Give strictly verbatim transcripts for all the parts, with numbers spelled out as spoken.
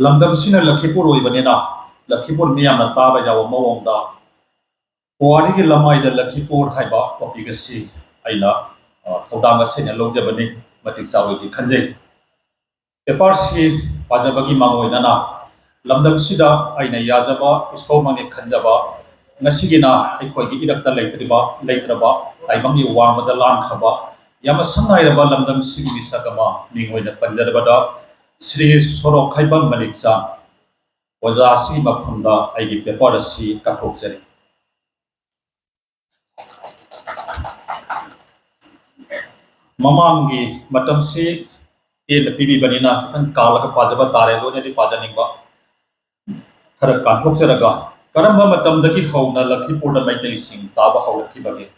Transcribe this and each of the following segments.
ꯂꯝꯗꯝꯁꯤꯅ ꯂꯈꯤꯄꯨꯔ ꯑꯣꯏꯕꯅꯤꯅ, ꯂꯈꯤꯄꯨꯔ ꯃꯤꯌꯥꯝꯅ ꯇꯥꯕ ꯌꯥꯕ ꯃꯑꯣꯡꯗ ꯄꯨꯋꯥꯔꯤꯒꯤ ꯂꯃꯥꯏꯗ ꯂꯈꯤꯄꯨꯔ ꯍꯥꯏꯕ topic ꯑꯁꯤ ꯑꯩꯅ, ꯑ, ꯊꯧꯗꯥꯡ ꯑꯁꯤ ꯑꯩꯅ ꯂꯧꯖꯕꯅꯤ, ꯃꯇꯤꯛ ꯆꯥꯕꯗꯤ ꯈꯟꯖꯩ꯫ Paperꯁꯤ ꯄꯥꯖꯕꯒꯤ ꯃꯥꯡꯑꯣꯏꯅꯅ ꯂꯝꯗꯝꯁꯤꯗ ꯑꯩꯅ ꯌꯥꯖꯕ, ꯏꯁꯣꯔꯃꯛꯅꯤ ꯈꯟꯖꯕ, ꯉꯁꯤꯒꯤꯅ ꯑꯩꯈꯣꯏꯒꯤ ꯏꯔꯛꯇ ꯂꯩꯇ꯭ꯔꯤꯕ, ꯂꯩꯇ꯭ꯔꯕ, ꯇꯥꯏꯕꯪꯒꯤ ꯋꯥꯡꯃꯗ ꯂꯥꯟꯈ꯭ꯔꯕ, ꯌꯥꯝꯅ ꯁꯝꯅ ꯍꯥꯏꯔꯕ ꯂꯝꯗꯝꯁꯤꯒꯤ ꯃꯤꯁꯛ ꯑꯃ ꯃꯤꯡ ꯑꯣꯏꯅ ꯄꯟꯖꯔꯕꯗ, ꯁ꯭ꯔꯤ ꯁꯣꯔꯣꯛ ꯈꯥꯏꯕꯝ ꯃꯅꯤꯛꯆꯥꯟ ꯑꯣꯖꯥ ꯑꯁꯤꯒꯤ ꯃꯐꯝꯗ ꯑꯩꯒꯤ paper ꯑꯁꯤ ꯀꯠꯊꯣꯛꯆꯔꯤ꯫ ꯃꯃꯥꯡꯒꯤ ꯃꯇꯝꯁꯤ ꯇꯦꯟꯅ ꯄꯤꯕꯤꯕꯅꯤꯅ ꯈꯤꯇꯪ ꯀꯥꯜꯂꯒ ꯄꯥꯖꯕ ꯇꯥꯔꯦ, ꯂꯣꯏꯅꯗꯤ ꯄꯥꯖꯅꯤꯡꯕ꯫ ꯈꯔ ꯀꯥꯟꯊꯣꯛꯆꯔꯒ, ꯀꯔꯝꯕ ꯃꯇꯝꯗꯒꯤ ꯍꯧꯅ ꯂꯈꯤꯄꯨꯔꯗ ꯃꯩꯇꯩꯁꯤꯡ ꯇꯥꯕ ꯍꯧꯔꯛꯈꯤꯕꯒꯦ?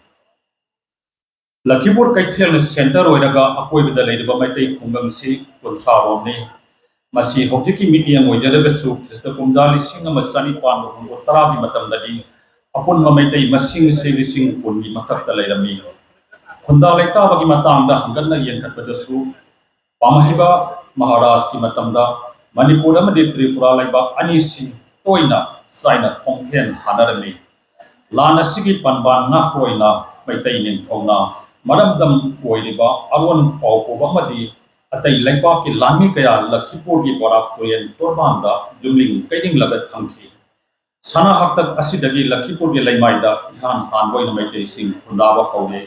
ꯂꯈꯤꯄꯨꯔ ꯀꯩꯊꯦꯜꯅ centre ꯑꯣꯏꯔꯒ ꯑꯀꯣꯏꯕꯗ ꯂꯩꯔꯤꯕ ꯃꯩꯇꯩ ꯈꯨꯡꯒꯪꯁꯤ ꯀꯨꯟꯊ꯭ꯔꯥ ꯔꯣꯝꯅꯤ꯫ ꯃꯁꯤ ꯍꯧꯖꯤꯛꯀꯤ ꯃꯤꯠꯌꯦꯡ ꯑꯣꯏꯖꯔꯒꯁꯨ ꯈ꯭ꯔꯤꯁꯇ ꯀꯨꯝꯖꯥ ꯂꯤꯁꯤꯡ ꯑꯃ ꯆꯅꯤꯄꯥꯟ ꯍꯨꯝꯐꯨ ꯇꯔꯥꯒꯤ ꯃꯇꯝꯗꯗꯤ ꯑꯄꯨꯟꯕ ꯃꯩꯇꯩ ꯃꯁꯤꯡ ꯑꯁꯤ ꯂꯤꯁꯤꯡ ꯀꯨꯟꯒꯤ ꯃꯊꯛꯇ ꯂꯩꯔꯝꯃꯤ꯫ ꯈꯨꯟꯗꯥ ꯂꯩꯇꯥꯕꯒꯤ ꯃꯇꯥꯡꯗ ꯍꯪꯒꯠꯅ ꯌꯦꯡꯈꯠꯄꯗꯁꯨ ꯄꯥꯝꯍꯩꯕ ꯃꯍꯥꯔꯥꯖꯀꯤ ꯃꯇꯝꯗ ꯃꯅꯤꯄꯨꯔ ꯑꯃꯗꯤ ꯇ꯭ꯔꯤꯄꯨꯔꯥ ꯂꯩꯕꯥꯛ ꯑꯅꯤꯁꯤ ꯇꯣꯏꯅ ꯆꯥꯏꯅ ꯈꯣꯡꯐꯦꯟ ꯍꯥꯟꯅꯔꯝꯃꯤ꯫ ꯂꯥꯟ ꯑꯁꯤꯒꯤ ꯄꯥꯟꯕꯥꯟ ꯉꯥꯛꯄ ꯑꯣꯏꯅ ꯃꯩꯇꯩ ꯅꯤꯡꯊꯧꯅ ꯃꯔꯝꯗꯝ ꯑꯣꯏꯔꯤꯕ ꯑꯔꯣꯟ ꯄꯥꯎ ꯄꯨꯕ ꯑꯃꯗꯤ ꯑꯇꯩ ꯂꯩꯕꯥꯛꯀꯤ ꯂꯥꯟꯃꯤ ꯀꯌꯥ ꯂꯈꯤꯄꯨꯔꯒꯤ ꯕꯣꯔꯥꯛ ꯇꯨꯔꯦꯜ ꯇꯣꯔꯕꯥꯟꯗ ꯌꯨꯝꯂꯤꯡ ꯀꯩꯔꯤꯡꯂꯒ ꯊꯝꯈꯤ꯫ ꯁꯅꯥ ꯍꯥꯛꯇꯛ ꯑꯁꯤꯗꯒꯤ ꯂꯈꯤꯄꯨꯔꯒꯤ ꯂꯩꯃꯥꯏꯗ ꯏꯍꯥꯟ ꯍꯥꯟꯕ ꯑꯣꯏꯅ ꯃꯩꯇꯩꯁꯤꯡ ꯈꯨꯟꯗꯥꯕ ꯍꯧꯔꯦ꯫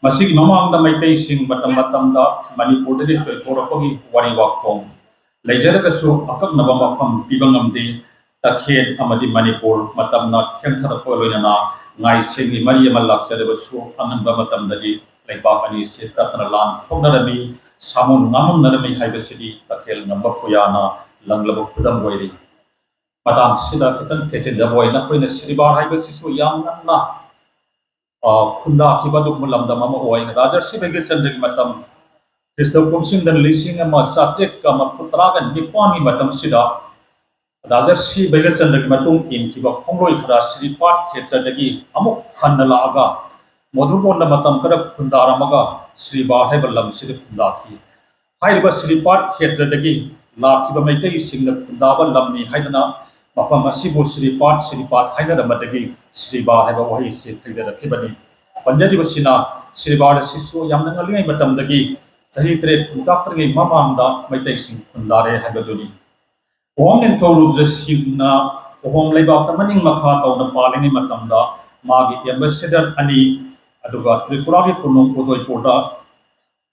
ꯃꯁꯤꯒꯤ ꯃꯃꯥꯡꯗ ꯃꯩꯇꯩꯁꯤꯡ ꯃꯇꯝ ꯃꯇꯝꯗ ꯃꯅꯤꯄꯨꯔꯗꯒꯤ ꯆꯣꯏꯊꯣꯔꯛꯄꯒꯤ ꯋꯥꯔꯤ ꯋꯥꯈꯣꯡ ꯂꯩꯖꯔꯒꯁꯨ ꯑꯀꯛꯅꯕ ꯃꯐꯝ ꯄꯤꯕ ꯉꯝꯗꯦ꯫ ꯇꯈꯦꯜ ꯑꯃꯗꯤ ꯃꯅꯤꯄꯨꯔ ꯃꯇꯝꯅ ꯊꯦꯡꯊꯔꯛꯄꯒ ꯂꯣꯏꯅꯅ ꯉꯥꯏꯁꯦꯟꯒꯤ ꯃꯔꯤ ꯑꯃ ꯂꯥꯛꯆꯔꯕꯁꯨ ꯑꯉꯟꯕ ꯃꯇꯝꯗꯒꯤ ꯂꯩꯕꯥꯛ ꯑꯅꯤꯁꯤ ꯇꯠꯇꯅ ꯂꯥꯟ ꯁꯣꯛꯅꯔꯝꯃꯤ, ꯁꯥꯃꯨꯟ ꯉꯥꯃꯨꯟꯅꯔꯝꯃꯤ ꯍꯥꯏꯕꯁꯤꯗꯤ ꯇꯈꯦꯜ ꯉꯝꯕ ꯄꯨꯌꯥꯅ ꯂꯪꯂꯕ ꯈꯨꯗꯝ ꯑꯣꯏꯔꯤ꯫ ꯃꯇꯥꯡꯁꯤꯗ ꯈꯤꯇꯪ ꯊꯦꯠꯆꯤꯟꯖꯕ ꯑꯣꯏꯅ ꯑꯩꯈꯣꯏꯅ ꯁꯤꯔꯤꯕꯥꯔ ꯍꯥꯏꯕꯁꯤꯁꯨ ꯌꯥꯝ ꯉꯟꯅ, ꯑ, ꯈꯨꯟꯗꯥꯈꯤꯕ ꯑꯗꯨꯒꯨꯝꯕ ꯂꯝꯗꯝ ꯑꯃ ꯑꯣꯏ꯫ ꯔꯥꯖꯔꯁꯤ ꯚꯩꯒ꯭ꯌꯆꯟꯗ꯭ꯔꯒꯤ ꯃꯇꯝ, ꯈ꯭ꯔꯤꯁꯇ ꯀꯨꯝꯁꯤꯡꯗ ꯂꯤꯁꯤꯡ ꯑꯃ ꯆꯥꯇ꯭ꯔꯦꯠꯀ ꯃꯔꯐꯨ ꯇꯔꯥꯒ ꯅꯤꯄꯥꯟꯒꯤ ꯃꯇꯝꯁꯤꯗ ꯔꯥꯖꯔꯁꯤ ꯚꯩꯒ꯭ꯌꯆꯟꯗ꯭ꯔꯒꯤ ꯃꯇꯨꯡ ꯏꯟꯈꯤꯕ ꯈꯣꯡꯂꯣꯏ ꯈꯔ ꯁ꯭ꯔꯤꯄꯥꯠ ꯈꯦꯇ꯭ꯔꯗꯒꯤ ꯑꯃꯨꯛ ꯍꯟꯅ ꯂꯥꯛꯑꯒ ꯃꯣꯙꯨꯕꯣꯟꯗ ꯃꯇꯝ ꯈꯔ ꯈꯨꯟꯗꯥꯔꯝꯃꯒ ꯁ꯭ꯔꯤꯕꯥꯔ ꯍꯥꯏꯕ ꯂꯝꯁꯤꯗ ꯈꯨꯟꯗꯥꯈꯤ꯫ ꯍꯥꯏꯔꯤꯕ ꯁ꯭ꯔꯤꯄꯥꯠ ꯈꯦꯇ꯭ꯔꯗꯒꯤ ꯂꯥꯛꯈꯤꯕ ꯃꯩꯇꯩꯁꯤꯡꯅ ꯈꯨꯟꯗꯥꯕ ꯂꯝꯅꯤ ꯍꯥꯏꯗꯨꯅ ꯃꯐꯝ ꯑꯁꯤꯕꯨ ꯁ꯭ꯔꯤꯄꯥꯠ ꯁ꯭ꯔꯤꯄꯥꯠ ꯍꯥꯏꯅꯔꯝꯕꯗꯒꯤ ꯁ꯭ꯔꯤꯕꯥꯔ ꯍꯥꯏꯕ ꯋꯥꯍꯩ ꯑꯁꯤ ꯊꯩꯗꯔꯛꯈꯤꯕꯅꯤ꯫ ꯄꯟꯖꯔꯤꯕꯁꯤꯅ ꯁ꯭ꯔꯤꯕꯥꯔ ꯑꯁꯤꯁꯨ ꯌꯥꯝꯅ ꯉꯜꯂꯤꯉꯩ ꯃꯇꯝꯗꯒꯤ ꯆꯍꯤ ꯇꯔꯦꯠ ꯈꯨꯟꯇꯥꯛꯇ꯭ꯔꯤꯉꯩ ꯃꯃꯥꯡꯗ ꯃꯩꯇꯩꯁꯤꯡ ꯈꯨꯟꯗꯥꯔꯦ ꯍꯥꯏꯕꯗꯨꯅꯤ꯫ ꯀꯣꯍꯣꯝ ꯅꯤꯡꯊꯧ ꯔꯨꯗ꯭ꯔꯁꯤꯡꯅ ꯀꯣꯍꯣꯝ ꯂꯩꯕꯥꯛꯇ ꯃꯅꯤꯡ ꯃꯈꯥ ꯇꯧꯅ ꯄꯥꯜꯂꯤꯉꯩ ꯃꯇꯝꯗ ꯃꯥꯒꯤ ꯑꯦꯝꯕꯦꯁꯦꯗꯔ ꯑꯅꯤ, ꯑꯗꯨꯒ ꯇ꯭ꯔꯤꯄꯨꯔꯥꯒꯤ ꯀꯣꯅꯨꯡ ꯎꯗꯣꯏꯄꯨꯔꯗ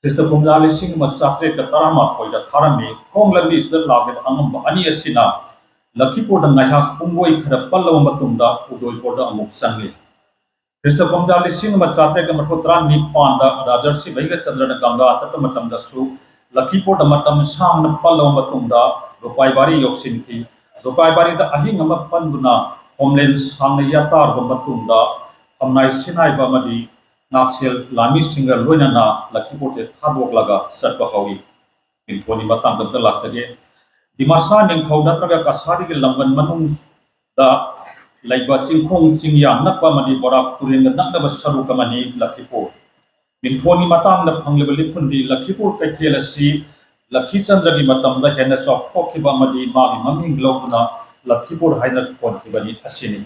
ꯈ꯭ꯔꯤꯁꯇ ꯀꯨꯝꯖꯥ ꯂꯤꯁꯤꯡ ꯑꯃ ꯆꯥꯇ꯭ꯔꯦꯠꯀ ꯇꯔꯥꯃꯥꯊꯣꯏꯗ ꯊꯥꯔꯝꯃꯤ꯫ ꯈꯣꯡ ꯂꯝꯕꯤꯁꯤꯗ ꯂꯥꯛꯂꯤꯕ ꯑꯉꯝꯕ ꯑꯅꯤ ꯑꯁꯤꯅ ꯂꯈꯤꯄꯨꯔꯗ ꯉꯥꯏꯍꯥꯛ ꯄꯨꯡꯂꯣꯏ ꯈꯔ ꯄꯜꯂꯕ ꯃꯇꯨꯡꯗ ꯎꯗꯣꯏꯄꯨꯔꯗ ꯑꯃꯨꯛ ꯆꯪꯂꯤ꯫ ꯈ꯭ꯔꯤꯁꯇ ꯀꯨꯝꯖꯥ ꯂꯤꯁꯤꯡ ꯑꯃ ꯆꯥꯇ꯭ꯔꯦꯠꯀ ꯃꯔꯤꯐꯨ ꯇꯔꯥꯅꯤꯄꯥꯟꯗ ꯔꯥꯖꯔꯁꯤ ꯚꯩꯒꯆꯟꯗ꯭ꯔꯅ ꯒꯪꯒꯥ ꯆꯠꯄ ꯃꯇꯝꯗꯁꯨ ꯂꯈꯤꯄꯨꯔꯗ ꯃꯇꯝ ꯁꯥꯡꯅ ꯄꯜꯂꯕ ꯃꯇꯨꯡꯗ ꯂꯨꯄꯥꯏꯕꯥꯔꯤ ꯌꯧꯁꯤꯟꯈꯤ꯫ ꯂꯨꯄꯥꯏꯕꯥꯔꯤꯗ ꯑꯍꯤꯡ ꯑꯃ ꯄꯟꯗꯨꯅ ꯍꯣꯝꯂꯦꯟ ꯁꯥꯡꯅ ꯌꯥꯇꯥꯔꯕ ꯃꯇꯨꯡꯗ ꯐꯝꯅꯥꯏ ꯁꯤꯟꯅꯥꯏꯕ ꯑꯃꯗꯤ ꯉꯥꯛꯁꯦꯜ ꯂꯥꯟꯃꯤꯁꯤꯡꯒ ꯂꯣꯏꯅꯅ ꯂꯈꯤꯄꯨꯔꯁꯦ ꯊꯥꯗꯣꯛꯂꯒ ꯆꯠꯄ ꯍꯧꯏ꯫ ꯃꯤꯡꯊꯣꯟꯒꯤ ꯃꯇꯥꯡꯗ ꯑꯝꯇ ꯂꯥꯛꯆꯒꯦ꯫ ꯗꯤꯃꯥꯁꯥ ꯅꯤꯡꯊꯧ ꯅꯠꯇ꯭ꯔꯒ ꯀꯁꯥꯔꯤꯒꯤ ꯂꯝꯕꯟ ꯃꯅꯨꯡꯗ ꯂꯩꯕ ꯆꯤꯡꯈꯣꯡ ꯆꯤꯡꯌꯥ ꯅꯛꯄ ꯑꯃꯗꯤ ꯕꯣꯔꯥꯛ ꯇꯨꯔꯦꯜꯒ ꯅꯛꯅꯕ ꯁꯔꯨꯛ ꯑꯃꯅꯤ ꯂꯈꯤꯄꯨꯔ꯫ ꯃꯤꯡꯊꯣꯟꯒꯤ ꯃꯇꯥꯡꯗ ꯐꯪꯂꯤꯕ ꯂꯤꯈꯨꯟꯗꯤ ꯂꯈꯤꯄꯨꯔ ꯀꯩꯊꯦꯜ ꯑꯁꯤ ꯂꯈꯤꯆꯟꯗ꯭ꯔꯒꯤ ꯃꯇꯝꯗ ꯍꯦꯟꯅ ꯆꯥꯎꯊꯣꯛꯈꯤꯕ ꯑꯃꯗꯤ ꯃꯥꯒꯤ ꯃꯃꯤꯡ ꯂꯧꯗꯨꯅ ꯂꯈꯤꯄꯨꯔ ꯍꯥꯏꯅ ꯊꯣꯟꯈꯤꯕꯅꯤ ꯑꯁꯤꯅꯤ꯫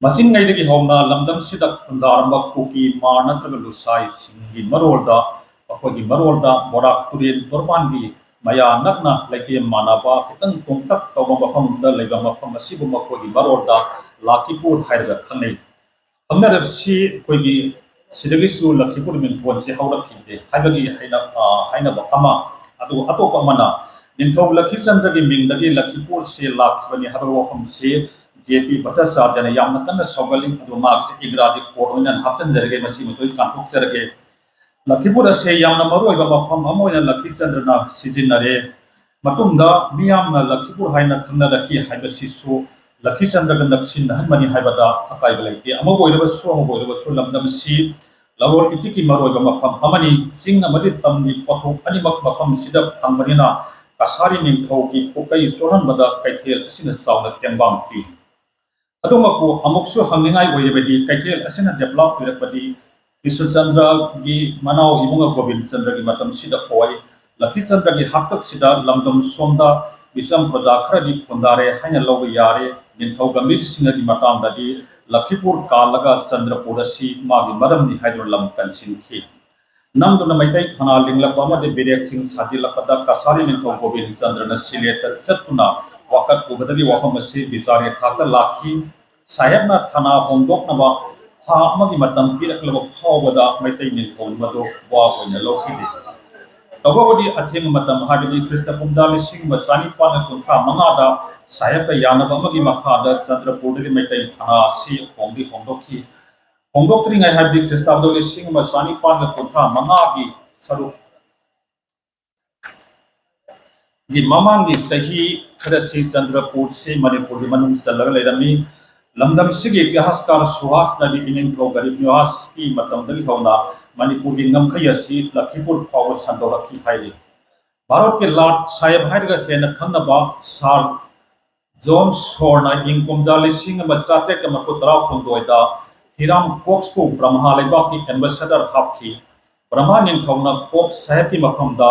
ꯃꯆꯤꯟꯉꯩꯗꯒꯤ ꯍꯧꯅ ꯂꯝꯗꯝꯁꯤꯗ ꯈꯨꯟꯗꯥꯔꯝꯕ ꯀꯨꯀꯤ, ꯃꯥꯔ ꯅꯠꯇ꯭ꯔꯒ ꯂꯨꯁꯥꯏꯁꯤꯡꯒꯤ ꯃꯔꯣꯜꯗ, ꯃꯈꯣꯏꯒꯤ ꯃꯔꯣꯜꯗ ꯕꯣꯔꯥꯛ ꯇꯨꯔꯦꯜ ꯇꯣꯔꯕꯥꯟꯒꯤ ꯃꯌꯥ ꯅꯛꯅ ꯂꯩꯇꯦꯝ ꯃꯥꯟꯅꯕ ꯈꯤꯇꯪ ꯇꯣꯡꯇꯛ ꯇꯧꯕ ꯃꯐꯝꯗ ꯂꯩꯕ ꯃꯐꯝ ꯑꯁꯤꯕꯨ ꯃꯈꯣꯏꯒꯤ ꯃꯔꯣꯜꯗ ꯂꯥꯀꯤꯄꯨꯔ ꯍꯥꯏꯔꯒ ꯈꯪꯅꯩ꯫ ꯈꯪꯅꯔꯕꯁꯤ ꯑꯩꯈꯣꯏꯒꯤ ꯁꯤꯗꯒꯤꯁꯨ ꯂꯈꯤꯄꯨꯔ ꯃꯤꯡꯊꯣꯟꯁꯦ ꯍꯧꯔꯛꯈꯤꯗꯦ ꯍꯥꯏꯕꯒꯤ ꯍꯥꯏꯅ-, ꯑ, ꯍꯥꯏꯅꯕ ꯑꯃ, ꯑꯗꯨꯒ ꯑꯇꯣꯞꯄ ꯑꯃꯅ ꯅꯤꯡꯊꯧ ꯂꯈꯤꯆꯟꯗ꯭ꯔꯒꯤ ꯃꯤꯡꯗꯒꯤ ꯂꯈꯤꯄꯨꯔꯁꯦ ꯂꯥꯛꯈꯤꯕꯅꯤ ꯍꯥꯏꯕ ꯋꯥꯐꯝꯁꯤ ꯖꯦ ꯄꯤ ꯚꯠꯇꯥꯆꯥꯔꯌꯅ ꯌꯥꯝꯅ ꯀꯟꯅ ꯁꯧꯒꯠꯂꯤ꯫ ꯑꯗꯨ ꯃꯥꯒꯤꯁꯦ ꯏꯪꯒ꯭ꯔꯥꯖꯤ ꯀꯣꯠ ꯑꯣꯏꯅ ꯍꯥꯞꯆꯤꯟꯖꯔꯒꯦ, ꯃꯁꯤ ꯃꯆꯣꯏ ꯀꯥꯟꯊꯣꯛꯆꯔꯒꯦ꯫ ꯂꯈꯤꯄꯨꯔ ꯑꯁꯦ ꯌꯥꯝꯅ ꯃꯔꯨꯑꯣꯏꯕ ꯃꯐꯝ ꯑꯃ ꯑꯣꯏꯅ ꯂꯈꯤꯆꯟꯗ꯭ꯔꯅ ꯁꯤꯖꯤꯟꯅꯔꯦ꯫ ꯃꯇꯨꯡꯗ ꯃꯤꯌꯥꯝꯅ ꯂꯈꯤꯄꯨꯔ ꯍꯥꯏꯅ ꯈꯪꯅꯔꯛꯈꯤ ꯍꯥꯏꯕꯁꯤꯁꯨ ꯂꯈꯤꯆꯟꯗ꯭ꯔꯒ ꯅꯛꯁꯤꯟꯅꯍꯟꯕꯅꯤ ꯍꯥꯏꯕꯗ ꯑꯀꯥꯏꯕ ꯂꯩꯇꯦ꯫ ꯑꯃꯕꯨ ꯑꯣꯏꯔꯕꯁꯨ, ꯑꯃꯕꯨ ꯑꯣꯏꯔꯕꯁꯨ, ꯂꯝꯗꯝ ꯑꯁꯤ ꯂꯂꯣꯟ ꯏꯇꯤꯛꯀꯤ ꯃꯔꯨꯑꯣꯏꯕ ꯃꯐꯝ ꯑꯃꯅꯤ꯫ ꯆꯤꯡ ꯑꯃꯗꯤ ꯇꯝꯒꯤ ꯄꯣꯠꯊꯣꯛ ꯑꯅꯤꯃꯛ ꯃꯐꯝꯁꯤꯗ ꯐꯪꯕꯅꯤꯅ ꯀꯁꯥꯔꯤ ꯅꯤꯡꯊꯧꯒꯤ ꯄꯣꯠꯀꯩ ꯆꯣꯜꯍꯟꯕꯗ ꯀꯩꯊꯦꯜ ꯑꯁꯤꯅ ꯆꯥꯎꯅ ꯇꯦꯡꯕꯥꯡ ꯄꯤ꯫ ꯑꯗꯨꯃꯛꯄꯨ ꯑꯃꯨꯛꯁꯨ ꯍꯪꯅꯤꯡꯉꯥꯏ ꯑꯣꯏꯔꯤꯕꯗꯤ ꯀꯩꯊꯦꯜ ꯑꯁꯤꯅ develop ꯑꯣꯏꯔꯛꯄꯗꯤ ꯀ꯭ꯔꯤꯁꯅꯆꯟꯗ꯭ꯔꯒꯤ ꯃꯅꯥꯎ ꯏꯕꯨꯡꯉꯣ ꯒꯣꯕꯤꯟꯆꯟꯗ꯭ꯔꯒꯤ ꯃꯇꯝꯁꯤꯗ ꯑꯣꯏ꯫ ꯂꯛꯈꯤꯆꯟꯗ꯭ꯔꯒꯤ ꯍꯥꯛꯇꯛꯁꯤꯗ ꯂꯝꯗꯝ ꯁꯣꯝꯗ ꯃꯤꯆꯝ ꯄ꯭ꯔꯖꯥ ꯈꯔꯗꯤ ꯈꯨꯟꯗꯥꯔꯦ ꯍꯥꯏꯅ ꯂꯧꯕ ꯌꯥꯔꯦ꯫ ꯅꯤꯡꯊꯧ ꯒꯝꯚꯤꯔ ꯁꯤꯡꯍꯒꯤ ꯃꯇꯥꯡꯗꯗꯤ ꯂꯛꯈꯤꯄꯨꯔ ꯀꯥꯜꯂꯒ ꯆꯟꯗ꯭ꯔꯄꯨꯔ ꯑꯁꯤ ꯃꯥꯒꯤ ꯃꯔꯝꯅꯤ ꯍꯥꯏꯗꯨꯅ ꯂꯝ ꯀꯟꯁꯤꯟꯈꯤ꯫ ꯅꯝꯗꯨꯅ ꯃꯩꯇꯩ ꯊꯅꯥ ꯂꯤꯡꯂꯛꯄ ꯑꯃꯗꯤ ꯕꯦꯔꯦꯛꯁꯤꯡ ꯁꯥꯖꯤꯜꯂꯛꯄꯗ ꯀꯁꯥꯔꯤ ꯅꯤꯡꯊꯧ ꯒꯣꯕꯤꯟ ꯆꯟꯗ꯭ꯔꯅ ꯁꯤꯂꯦꯠꯇ ꯆꯠꯇꯨꯅ ꯋꯥꯀꯠ ꯄꯨꯕꯗꯒꯤ ꯋꯥꯐꯝ ꯑꯁꯤ ꯕꯤꯆꯥꯔꯒꯤ ꯊꯥꯛꯇ ꯂꯥꯛꯈꯤ꯫ ꯁꯥꯍꯦꯕꯅ ꯊꯅꯥ ꯍꯣꯡꯗꯣꯛꯅꯕ ꯊꯥ ꯑꯃꯒꯤ ꯃꯇꯝ ꯄꯤꯔꯛꯂꯕ ꯐꯥꯎꯕꯗ ꯃꯩꯇꯩ ꯅꯤꯡꯊꯧ ꯃꯗꯨ ꯋꯥ ꯑꯣꯏꯅ ꯂꯧꯈꯤꯗꯦ꯫ ꯇꯧꯕꯕꯨꯗꯤ ꯑꯊꯦꯡꯕ ꯃꯇꯝ ꯍꯥꯏꯕꯗꯤ ꯈ꯭ꯔꯤꯁꯇ ꯀꯨꯝꯖꯥ ꯂꯤꯁꯤꯡ ꯑꯃ ꯆꯅꯤꯄꯥꯟꯒ ꯀꯨꯟꯊ꯭ꯔꯥ ꯃꯉꯥꯗ ꯁꯥꯍꯦꯕꯀ ꯌꯥꯅꯕ ꯑꯃꯒꯤ ꯃꯈꯥꯗ ꯆꯟꯗ꯭ꯔꯄꯨꯔꯗꯒꯤ ꯃꯩꯇꯩ ꯊꯅꯥ ꯑꯁꯤ ꯍꯣꯡꯗꯤ ꯍꯣꯡꯗꯣꯛꯈꯤ꯫ ꯍꯣꯡꯗꯣꯛꯇ꯭ꯔꯤꯉꯩ ꯍꯥꯏꯕꯗꯤ ꯈ꯭ꯔꯤꯁꯇꯥꯕꯗ ꯂꯤꯁꯤꯡ ꯑꯃ ꯆꯅꯤꯄꯥꯟꯒ ꯀꯨꯟꯊ꯭ꯔꯥ ꯃꯉꯥꯒꯤ ꯁꯔꯨꯛ ꯒꯤ ꯃꯃꯥꯡꯒꯤ ꯆꯍꯤ ꯈꯔꯁꯤ ꯆꯟꯗ꯭ꯔꯄꯨꯔꯁꯤ ꯃꯅꯤꯄꯨꯔꯒꯤ ꯃꯅꯨꯡ ꯆꯜꯂꯒ ꯂꯩꯔꯝꯃꯤ꯫ ꯂꯝꯗꯝꯁꯤꯒꯤ ꯏꯇꯤꯍꯥꯁꯀꯥꯔ ꯁꯨꯍꯥꯁꯅꯗꯤ ꯏꯅꯤꯡꯊꯧ ꯒꯔꯤꯕ ꯅꯤꯋꯥꯁꯀꯤ ꯃꯇꯝꯗꯒꯤ ꯍꯧꯅ ꯃꯅꯤꯄꯨꯔꯒꯤ ꯉꯝꯈꯩ ꯑꯁꯤ ꯂꯛꯈꯤꯄꯨꯔ ꯐꯥꯎꯕ ꯁꯟꯗꯣꯔꯛꯈꯤ ꯍꯥꯏꯔꯤ꯫ ꯚꯥꯔꯠꯀꯤ ꯂꯥꯔꯗ ꯁꯥꯍꯦꯕ ꯍꯥꯏꯔꯒ ꯍꯦꯟꯅ ꯈꯪꯅꯕ ꯁꯥꯔ ꯖꯣꯟ ꯁꯣꯔꯅ ꯏꯪ ꯀꯨꯝꯖꯥ ꯂꯤꯁꯤꯡ ꯑꯃ ꯆꯥꯇ꯭ꯔꯦꯠꯀ ꯃꯔꯤꯐꯨ ꯇꯔꯥꯍꯨꯝꯗꯣꯏꯗ ꯍꯤꯔꯥꯝ ꯀꯣꯛꯁꯄꯨ ꯕ꯭ꯔꯍꯃꯥ ꯂꯩꯕꯥꯛꯀꯤ ꯑꯦꯝꯕꯦꯁꯦꯗꯔ ꯍꯥꯞꯈꯤ꯫ ꯕ꯭ꯔꯍꯃꯥ ꯅꯤꯡꯊꯧꯅ ꯀꯣꯛꯁ ꯁꯥꯍꯦꯕꯀꯤ ꯃꯐꯝꯗ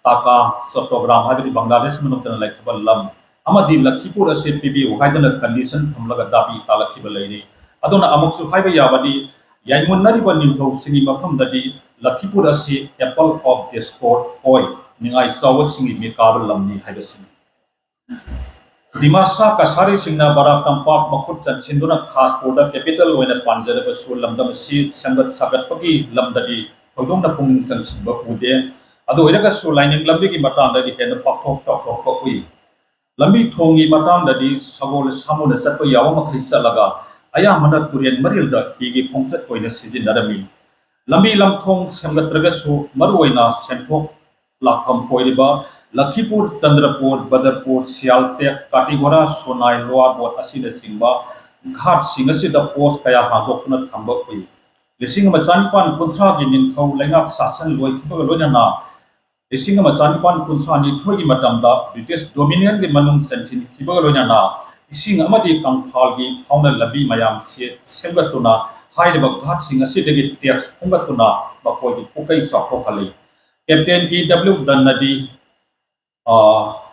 ꯇꯥꯀꯥ, ꯆꯣꯇꯣꯒ꯭ꯔꯥꯝ ꯍꯥꯏꯕꯗꯤ ꯕꯪꯒ꯭ꯂꯥꯗꯦꯁ ꯃꯅꯨꯡꯗ ꯂꯩꯈꯤꯕ ꯂꯝ ꯑꯃꯗꯤ ꯂꯛꯈꯤꯄꯨꯔ ꯑꯁꯤ ꯄꯤꯕꯤꯌꯨ ꯍꯥꯏꯗꯨꯅ ꯀꯟꯗꯤꯁꯟ ꯊꯝꯂꯒ ꯗꯥꯕꯤ ꯇꯥꯜꯂꯛꯈꯤꯕ ꯂꯩꯔꯤ꯫ ꯑꯗꯨꯅ ꯑꯃꯨꯛꯁꯨ ꯍꯥꯏꯕ ꯌꯥꯕꯗꯤ ꯌꯥꯏꯃꯨꯟꯅꯔꯤꯕ ꯅꯤꯡꯊꯧꯁꯤꯡꯒꯤ ꯃꯐꯝꯗꯗꯤ ꯂꯛꯈꯤꯄꯨꯔ ꯑꯁꯤ apple of discord ꯑꯣꯏ, ꯅꯤꯡꯉꯥꯏ ꯆꯥꯎꯕꯁꯤꯡꯒꯤ ꯃꯤꯀꯥꯕ ꯂꯝꯅꯤ ꯍꯥꯏꯕꯁꯤꯅꯤ꯫ ꯗꯤꯃꯥꯁꯥ ꯀꯁꯥꯔꯤꯁꯤꯡꯅ ꯕꯔꯥꯛ ꯇꯝꯄꯥꯛ ꯃꯈꯨꯠ ꯆꯟꯁꯤꯟꯗꯨꯅ ꯈꯥꯁꯄꯨꯔꯗ capital ꯑꯣꯏꯅ ꯄꯥꯟꯖꯔꯕꯁꯨ ꯂꯝꯗꯝ ꯑꯁꯤ ꯁꯦꯝꯒꯠ ꯁꯥꯒꯠꯄꯒꯤ ꯂꯝꯗꯗꯤ ꯊꯣꯏꯗꯣꯛꯅ ꯄꯨꯛꯅꯤꯡ ꯆꯪꯁꯤꯟꯕ ꯎꯗꯦ꯫ ꯑꯗꯨ ꯑꯣꯏꯔꯒꯁꯨ ꯂꯥꯏꯅꯤꯡ ꯂꯝꯕꯤꯒꯤ ꯃꯇꯥꯡꯗꯗꯤ ꯍꯦꯟꯅ ꯄꯥꯛꯊꯣꯛ ꯆꯥꯎꯊꯣꯛꯄ ꯎꯏ꯫ ꯂꯝꯕꯤ ꯊꯣꯡꯒꯤ ꯃꯇꯥꯡꯗꯗꯤ ꯁꯒꯣꯜ ꯁꯥꯃꯨꯅ ꯆꯠꯄ ꯌꯥꯕ ꯃꯈꯩ ꯆꯠꯂꯒ ꯑꯌꯥꯝꯕꯅ ꯇꯨꯔꯦꯟ ꯃꯔꯤꯜꯗ ꯍꯤꯒꯤ ꯈꯣꯡꯆꯠ ꯑꯣꯏꯅ ꯁꯤꯖꯤꯟꯅꯔꯝꯃꯤ꯫ ꯂꯝꯕꯤ ꯂꯝꯊꯣꯡ ꯁꯦꯝꯒꯠꯇ꯭ꯔꯒꯁꯨ ꯃꯔꯨꯑꯣꯏꯅ ꯁꯦꯟꯊꯣꯛ ꯂꯥꯛꯐꯝ ꯑꯣꯏꯔꯤꯕ ꯂꯈꯤꯄꯨꯔ, ꯆꯟꯗ꯭ꯔꯄꯨꯔ, ꯕꯗꯔꯄꯨꯔ, ꯁꯤꯌꯥꯜꯇꯦꯛ, ꯀꯥꯇꯤꯒꯣꯔꯥ, ꯁꯣꯅꯥꯏ, ꯂꯣꯋꯥꯔ ꯕꯣꯠ ꯑꯁꯤꯅꯆꯤꯡꯕ ꯘꯥꯠꯁꯤꯡ ꯑꯁꯤꯗ ꯄꯣꯁ ꯀꯌꯥ ꯍꯥꯡꯗꯣꯛꯇꯨꯅ ꯊꯝꯕ ꯎꯏ꯫ ꯂꯤꯁꯤꯡ ꯑꯃ ꯆꯅꯤꯄꯥꯟ ꯀꯨꯟꯊ꯭ꯔꯥꯒꯤ ꯅꯤꯡꯊꯧ ꯂꯩꯉꯥꯛ ꯁꯥꯁꯟ ꯂꯣꯏꯈꯤꯕꯒ ꯂꯣꯏꯅꯅ ꯂꯤꯁꯤꯡ ꯑꯃ ꯆꯅꯤꯄꯥꯟ ꯀꯨꯟꯊ꯭ꯔꯥ ꯅꯤꯊꯣꯏꯒꯤ ꯃꯇꯝꯗ ꯕ꯭ꯔꯤꯇꯤꯁ ꯗꯣꯃꯤꯅꯤꯌꯟꯒꯤ ꯃꯅꯨꯡ ꯆꯟꯁꯤꯟꯈꯤꯕꯒ ꯂꯣꯏꯅꯅ ꯏꯁꯤꯡ ꯑꯃꯗꯤ ꯀꯪꯐꯥꯜꯒꯤ ꯐꯥꯎꯅ ꯂꯝꯕꯤ ꯃꯌꯥꯝꯁꯤ ꯁꯦꯝꯒꯠꯇꯨꯅ ꯍꯥꯏꯔꯤꯕ ꯘꯥꯠꯁꯤꯡ ꯑꯁꯤꯗꯒꯤ ꯇꯦꯛꯁ ꯈꯣꯝꯒꯠꯇꯨꯅ ꯃꯈꯣꯏꯒꯤ ꯄꯨꯀꯩ ꯆꯥꯎꯊꯣꯛꯍꯜꯂꯤ꯫ ꯀꯦꯞꯇꯦꯟ ꯏ ꯗꯕ꯭ꯂꯤꯎ ꯗꯟꯅꯗꯤ, ꯑ,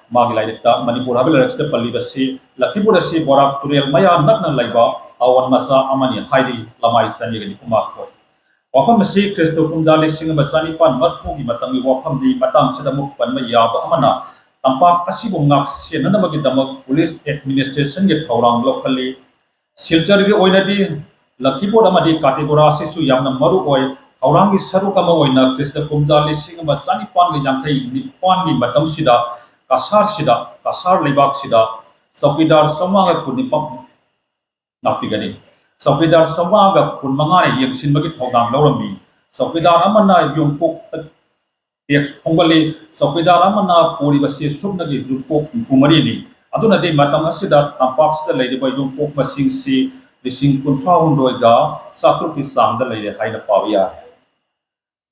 ꯃꯥꯒꯤ ꯂꯥꯏꯔꯤꯛꯇ ꯃꯅꯤꯄꯨꯔ ꯍꯥꯏꯕ ꯂꯥꯏꯔꯤꯛꯁꯤꯗ ꯄꯜꯂꯤꯕꯁꯤ, ꯂꯈꯤꯄꯨꯔ ꯑꯁꯤ ꯕꯣꯔꯥꯛ ꯇꯨꯔꯦꯜ ꯃꯌꯥ ꯅꯛꯅ ꯂꯩꯕ ꯇꯥꯋꯟ ꯃꯆꯥ ꯑꯃꯅꯤ ꯍꯥꯏꯔꯤ ꯂꯃꯥꯏ ꯆꯅꯤꯒ ꯅꯤꯐꯨ ꯃꯥꯊꯣꯏ꯫ ꯋꯥꯐꯝ ꯑꯁꯤ ꯈ꯭ꯔꯤꯁꯇ ꯀꯨꯝꯖꯥ ꯂꯤꯁꯤꯡ ꯑꯃ ꯆꯅꯤꯄꯥꯟ ꯃꯔꯐꯨꯒꯤ ꯃꯇꯝꯒꯤ ꯋꯥꯐꯝꯅꯤ꯫ ꯃꯇꯥꯡꯁꯤꯗ ꯑꯃꯨꯛ ꯄꯟꯕ ꯌꯥꯕ ꯑꯃꯅ, ꯇꯝꯄꯥꯛ ꯑꯁꯤꯕꯨ ꯉꯥꯛ ꯁꯦꯟꯅꯅꯕꯒꯤꯗꯃꯛ ꯄꯨꯂꯤꯁ ꯑꯦꯗꯃꯤꯅꯤꯁꯇ꯭ꯔꯦꯁꯟꯒꯤ ꯊꯧꯔꯥꯡ ꯂꯧꯈꯠꯂꯤ꯫ ꯁꯤꯜꯆꯔꯒꯤ ꯑꯣꯏꯅꯗꯤ ꯂꯈꯤꯄꯨꯔ ꯑꯃꯗꯤ ꯀꯥꯇꯦꯒꯣꯔꯥ ꯑꯁꯤꯁꯨ ꯌꯥꯝꯅ ꯃꯔꯨ ꯑꯣꯏ꯫ ꯊꯧꯔꯥꯡꯒꯤ ꯁꯔꯨꯛ ꯑꯃ ꯑꯣꯏꯅ ꯈ꯭ꯔꯤꯁꯇ ꯀꯨꯝꯖꯥ ꯂꯤꯁꯤꯡ ꯑꯃ ꯆꯅꯤꯄꯥꯟꯒ ꯌꯥꯡꯈꯩ ꯅꯤꯄꯥꯟꯒꯤ ꯃꯇꯝꯁꯤꯗ ꯀꯁꯥꯔꯁꯤꯗ, ꯀꯁꯥꯔ ꯂꯩꯕꯥꯛꯁꯤꯗ ꯆꯧꯀꯤꯗꯥꯔ ꯆꯥꯝꯃꯉꯥꯒ ꯀꯨꯟꯅꯤꯄꯥꯟ ꯂꯥꯛꯄꯤꯒꯅꯤ꯫ ꯆꯧꯀꯤꯗꯥꯔ ꯆꯥꯝꯃꯉꯥꯒ ꯀꯨꯟꯃꯉꯥꯅ ꯌꯦꯡꯁꯤꯟꯕꯒꯤ ꯊꯧꯗꯥꯡ ꯂꯧꯔꯝꯃꯤ꯫ ꯆꯧꯀꯤꯗꯥꯔ ꯑꯃꯅ ꯌꯨꯝꯀꯣꯛ ꯇꯦꯛꯁ ꯈꯣꯝꯒꯠꯂꯤ꯫ ꯆꯧꯀꯤꯗꯥꯔ ꯑꯃꯅ ꯄꯨꯔꯤꯕꯁꯤ ꯁꯨꯞꯅꯒꯤ ꯌꯨꯝꯀꯣꯛ ꯍꯨꯝꯐꯨ ꯃꯔꯤꯅꯤ꯫ ꯑꯗꯨꯅꯗꯤ ꯃꯇꯝ ꯑꯁꯤꯗ ꯇꯝꯄꯥꯛꯁꯤꯗ ꯂꯩꯔꯤꯕ ꯌꯨꯝꯀꯣꯛ ꯃꯁꯤꯡꯁꯤ ꯂꯤꯁꯤꯡ ꯀꯨꯟꯊ꯭ꯔꯥ ꯍꯨꯝꯗꯣꯏꯒ ꯆꯥꯇ꯭ꯔꯨꯛꯀꯤ ꯆꯥꯡꯗ ꯂꯩꯔꯦ ꯍꯥꯏꯅ ꯄꯥꯕ ꯌꯥꯔꯦ꯫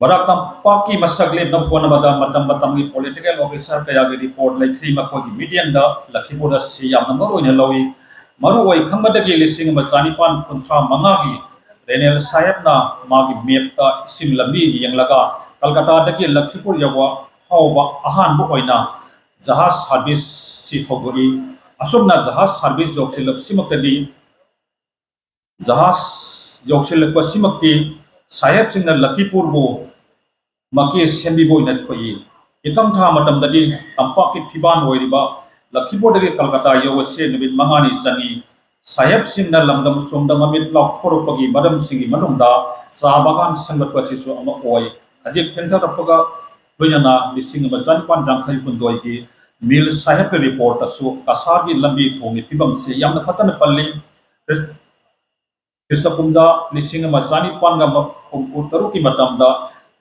ꯕꯔꯥꯛ ꯇꯝꯄꯥꯛꯀꯤ ꯃꯁꯛ ꯂꯦꯞꯅꯕ ꯍꯣꯠꯅꯕꯗ ꯃꯇꯝ ꯃꯇꯝꯒꯤ ꯄꯣꯂꯤꯇꯤꯀꯦꯜ ꯑꯣꯐꯤꯁꯥꯔ ꯀꯌꯥꯒꯤ ꯔꯤꯄꯣꯔꯠ ꯂꯩꯈ꯭ꯔꯤ꯫ ꯃꯈꯣꯏꯒꯤ ꯃꯤꯠꯌꯦꯡꯗ ꯂꯈꯤꯄꯨꯔ ꯑꯁꯤ ꯌꯥꯝꯅ ꯃꯔꯨ ꯑꯣꯏꯅ ꯂꯧꯏ꯫ ꯃꯔꯨ ꯑꯣꯏ ꯈꯪꯕꯗꯒꯤ ꯂꯤꯁꯤꯡ ꯑꯃ ꯆꯅꯤꯄꯥꯟ ꯀꯨꯟꯊ꯭ꯔꯥ ꯃꯉꯥꯒꯤ ꯔꯦꯅꯦꯜ ꯁꯥꯍꯦꯕꯅ ꯃꯥꯒꯤ ꯃꯦꯞꯇ ꯏꯁꯤꯡ ꯂꯝꯕꯤ ꯌꯦꯡꯂꯒ ꯀꯜꯀꯇꯥꯗꯒꯤ ꯂꯈꯤꯄꯨꯔ ꯌꯧꯕ ꯐꯥꯎꯕ ꯑꯍꯥꯟꯕ ꯑꯣꯏꯅ ꯖꯍꯥꯖ ꯁꯥꯔꯚꯤꯁꯁꯤ ꯍꯧꯗꯣꯛꯏ꯫ ꯑꯁꯨꯝꯅ ꯖꯍꯥꯖ ꯁꯥꯔꯚꯤꯁ ꯌꯧꯁꯤꯜꯂꯛꯄꯁꯤꯃꯛꯇꯗꯤ, ꯖꯍꯥꯖ ꯌꯧꯁꯤꯜꯂꯛꯄꯁꯤꯃꯛꯇꯤ ꯁꯥꯍꯦꯕꯁꯤꯡꯅ ꯂꯈꯤꯄꯨꯔꯕꯨ ꯃꯀꯦ ꯁꯦꯝꯕꯤꯕ ꯑꯣꯏꯅ ꯊꯣꯛꯏ꯫ ꯏꯀꯪ ꯊꯥ ꯃꯇꯝꯗꯗꯤ ꯇꯝꯄꯥꯛꯀꯤ ꯐꯤꯕꯥꯟ ꯑꯣꯏꯔꯤꯕ ꯂꯈꯤꯄꯨꯔꯗꯒꯤ ꯀꯜꯀꯇꯥ ꯌꯧꯕꯁꯦ ꯅꯨꯃꯤꯠ ꯃꯉꯥꯅꯤ ꯆꯪꯏ꯫ ꯁꯥꯍꯦꯕꯁꯤꯡꯅ ꯂꯝꯗꯝ ꯑꯁꯣꯝꯗ ꯃꯃꯤꯠ ꯂꯥꯎꯊꯣꯔꯛꯄꯒꯤ ꯃꯔꯝꯁꯤꯡꯒꯤ ꯃꯅꯨꯡꯗ ꯆꯥ ꯕꯥꯒꯥꯟ ꯁꯦꯝꯒꯠꯄ ꯑꯁꯤꯁꯨ ꯑꯃ ꯑꯣꯏ꯫ ꯍꯧꯖꯤꯛ ꯊꯦꯡꯊꯔꯛꯄꯒ ꯂꯣꯏꯅꯅ ꯂꯤꯁꯤꯡ ꯑꯃ ꯆꯅꯤꯄꯥꯟ ꯌꯥꯡꯈꯩ ꯍꯨꯝꯗꯣꯏꯒꯤ ꯃꯤꯜ ꯁꯥꯍꯦꯕꯀꯤ ꯔꯤꯄꯣꯔꯠꯇꯁꯨ ꯀꯁꯥꯔꯒꯤ ꯂꯝꯕꯤ ꯊꯣꯡꯒꯤ ꯐꯤꯕꯝꯁꯤ ꯌꯥꯝꯅ ꯐꯠꯇꯅ ꯄꯜꯂꯤ꯫ ꯈ꯭ꯔꯤꯁ-, ꯈ꯭ꯔꯤꯁꯇ ꯀꯨꯝꯖꯥ ꯂꯤꯁꯤꯡ ꯑꯃ ꯆꯅꯤꯄꯥꯟꯒ ꯍꯨꯝꯐꯨ ꯇꯔꯨꯛꯀꯤ ꯃꯇꯝꯗ